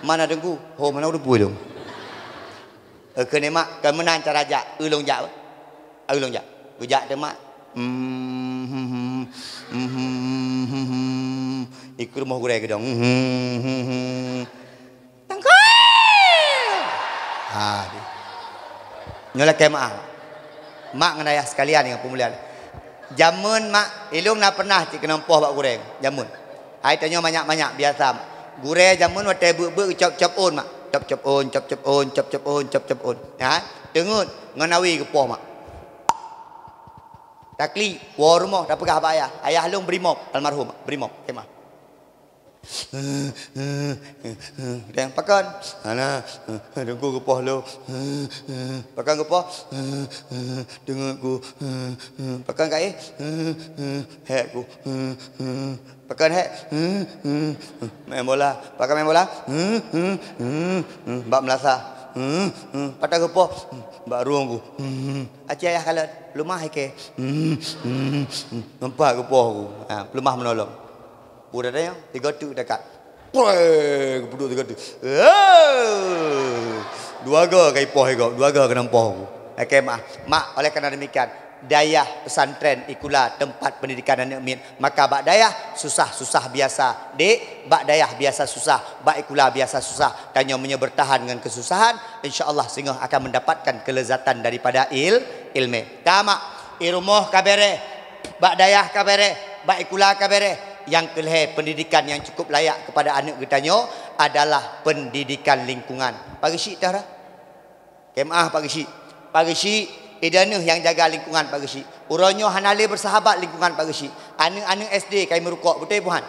"Ma na Teungku?" "Ho, ma na Teungku lôn." Keu nikmat, keu meunan cara jak, ulôn jak. Ulôn jak. Geujak teuma. Di keu rumoh gurée geudong. Teungku! Ha, di. Nyoe lakée meu'ah. Mak ngon ayah sekalian nyang peumulia. Jameun mak, ilôn na pernah cit keunoe poh bak gurée. Jameun. Hai tanyoe manyak-manyak biasa. Gurée jameun watée beuet-beuet geucop-cop ôn mak. Cop-cop ôn, cop-cop ôn, cop-cop ôn, cop-cop ôn. Ha? Teungeut ngon awi geupoh mak. Taklik, woe rumoh tapeugah bak ayah. Ayah lôn brimop, almarhum brimop. Kemah. Deng pakon? Hana, Teungku geupoh lôn. Pakon geupoh? Teungeut ku. Pakon kaéh? Hék ku. Pakon hék? Main bola. Pakon main bola? Bak meulasa. Pakon geupoh? Bak rueng ku. Aci ayah kalon, peuleumah ikée. Nampak geupoh ku. Ha, peuleumah meunolong. Peue teuh nyan, tiga teuk dekat. Pue, geupeuduk tiga teuk. Eh! Dua ga ka ipoh igob, dua ga keunong poh ku. Oke, mak. Mak, oleh karena demikian, dayah pesantren Ikula tempat pendidikan aneuk miet. Maka bak dayah susah-susah biasa. Dek, bak dayah biasa susah, bak Ikula biasa susah. Tanyoe meunyoe bertahan ngon kesusahan, insya Allah singoh akan mendapatkan kelezatan daripada il-, ilmu. Ka, mak, i rumoh ka bereh, bak dayah ka bereh, bak Ikula ka bereh. Nyang keulhée, pendidikan yang cukup layak kepada aneuk geutanyoe adalah pendidikan lingkungan. Pak Geuchik tara? Kemah Pak Geuchik. Pak Geuchik, ideh neuh nyang jaga lingkungan Pak Geuchik. Uroe nyoe hana lé bersahabat lingkungan Pak Geuchik. Aneuk-aneuk S D ka imeurukok, beutôi peue han?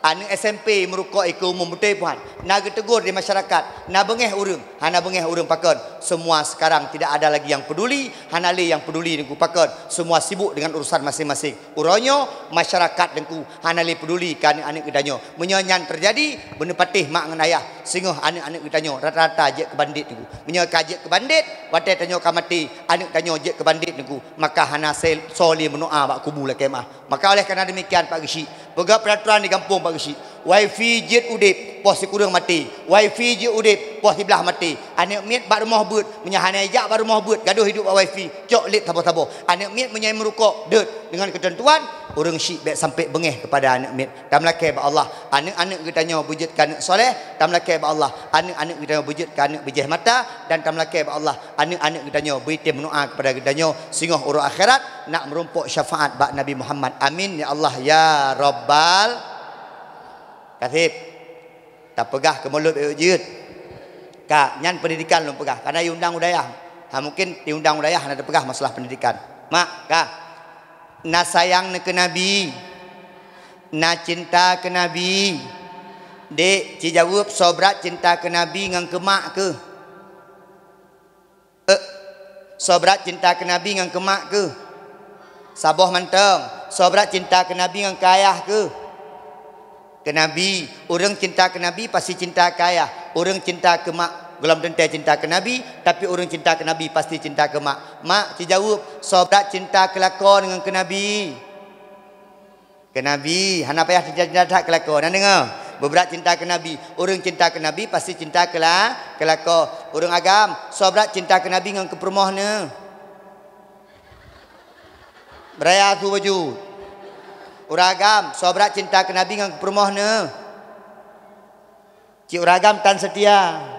Aneuk S M P meurukok i keu umum, beutôi peue han? Na geutegur di masyarakat, na beungéh ureuëng, hana beungéh ureuëng pakon. Semua sekarang tidak ada lagi yang peduli, hana lé nyang peduli Teungku pakon. Semua sibuk dengan urusan masing-masing. Uroe nyoe masyarakat Teungku hana lé peduli keu aneuk-aneuk geutanyoe. Meunyoe nyan teujadi, beuneuk patéh mak ngon ayah, singoh aneuk-aneuk geutanyoe rata-rata jeuet keu bandét Teungku. Meunyoe ka jeuet keu bandét, watée tanyoe ka maté, aneuk tanyoe jeuet keu bandét Teungku, maka hana se-, soe lé meudoá bak kubu lakée meu'ah. Maka oleh karena demikian, Pak Geuchik, peugah peraturan di gampông Pak Geuchik. Wifi jeuet udeb, poh sikureueng maté. Wifi jeuet udeb, poh siblaih maté. Aneuk miet bak rumoh beuet, meunyoe hana ijak bak rumoh beuet, gadôh hidup bak wifi, cok lét saboh-saboh. Aneuk miet meunyoe meurukok, deuet, dengan ketentuan, ureuëng syik bék sampai beungéh kepada aneuk miet. Tameulakée bak Allah, aneuk-aneuk geutanyoe beujeuet keu aneuk soleh. Tameulakée bak Allah, aneuk-aneuk geutanyoe beujeuet keu aneuk bijéh mata. Dan tameulakée bak Allah, aneuk-aneuk geutanyoe beuitem meudoá kepada geutanyoe singoh uroe akhirat nak meurumpok syafaat bak Nabi Muhammad. Amin ya Allah ya Rabbal. Kaseb. Tapeugah keu mulod bék jeuet. Ka, nyan pendidikan lôn peugah. Karena iundang u dayah. Ha, mungkin iundang u dayah hana tapeugah masalah pendidikan. Mak, ka. Na sayang neukeu Nabi. Na cinta keu Nabi. Dek, ci jaweueb, soe brat cinta keu Nabi ngon keu mak keuh? Eh, soe brat cinta keu Nabi ngon keu mak keuh? Saboh mantong. Soe brat cinta keu Nabi ngon keu ayah keuh? Keu Nabi. Ureuëng cinta keu Nabi pasti cinta keu ayah. Ureuëng cinta keu mak gohlom teuntée cinta keu Nabi, tapi ureuëng cinta keu Nabi pasti cinta keu mak. Mak, ci jaweueb, soe brat cinta keu lakoe ngon keu Nabi? Keu Nabi, hana payah cinta-cinta that keu lakoe. Na deungoe? Beubrat cinta keu Nabi. Ureuëng cinta keu Nabi pasti cinta keu la-, keu lakoe. Ureuëng agam, soe brat cinta keu Nabi ngon keu peurumoh neuh? Beuraya su baju. Ureuëng agam, soe brat cinta keu Nabi ngon keu peurumoh neuh? Cit ureuëng agam tan seutia.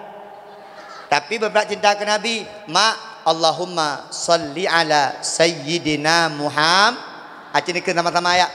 Tapi beubrat cinta keu Nabi, mak, Allahumma shalli ala sayyidina Muham-, aci neukheun sama-sama ya.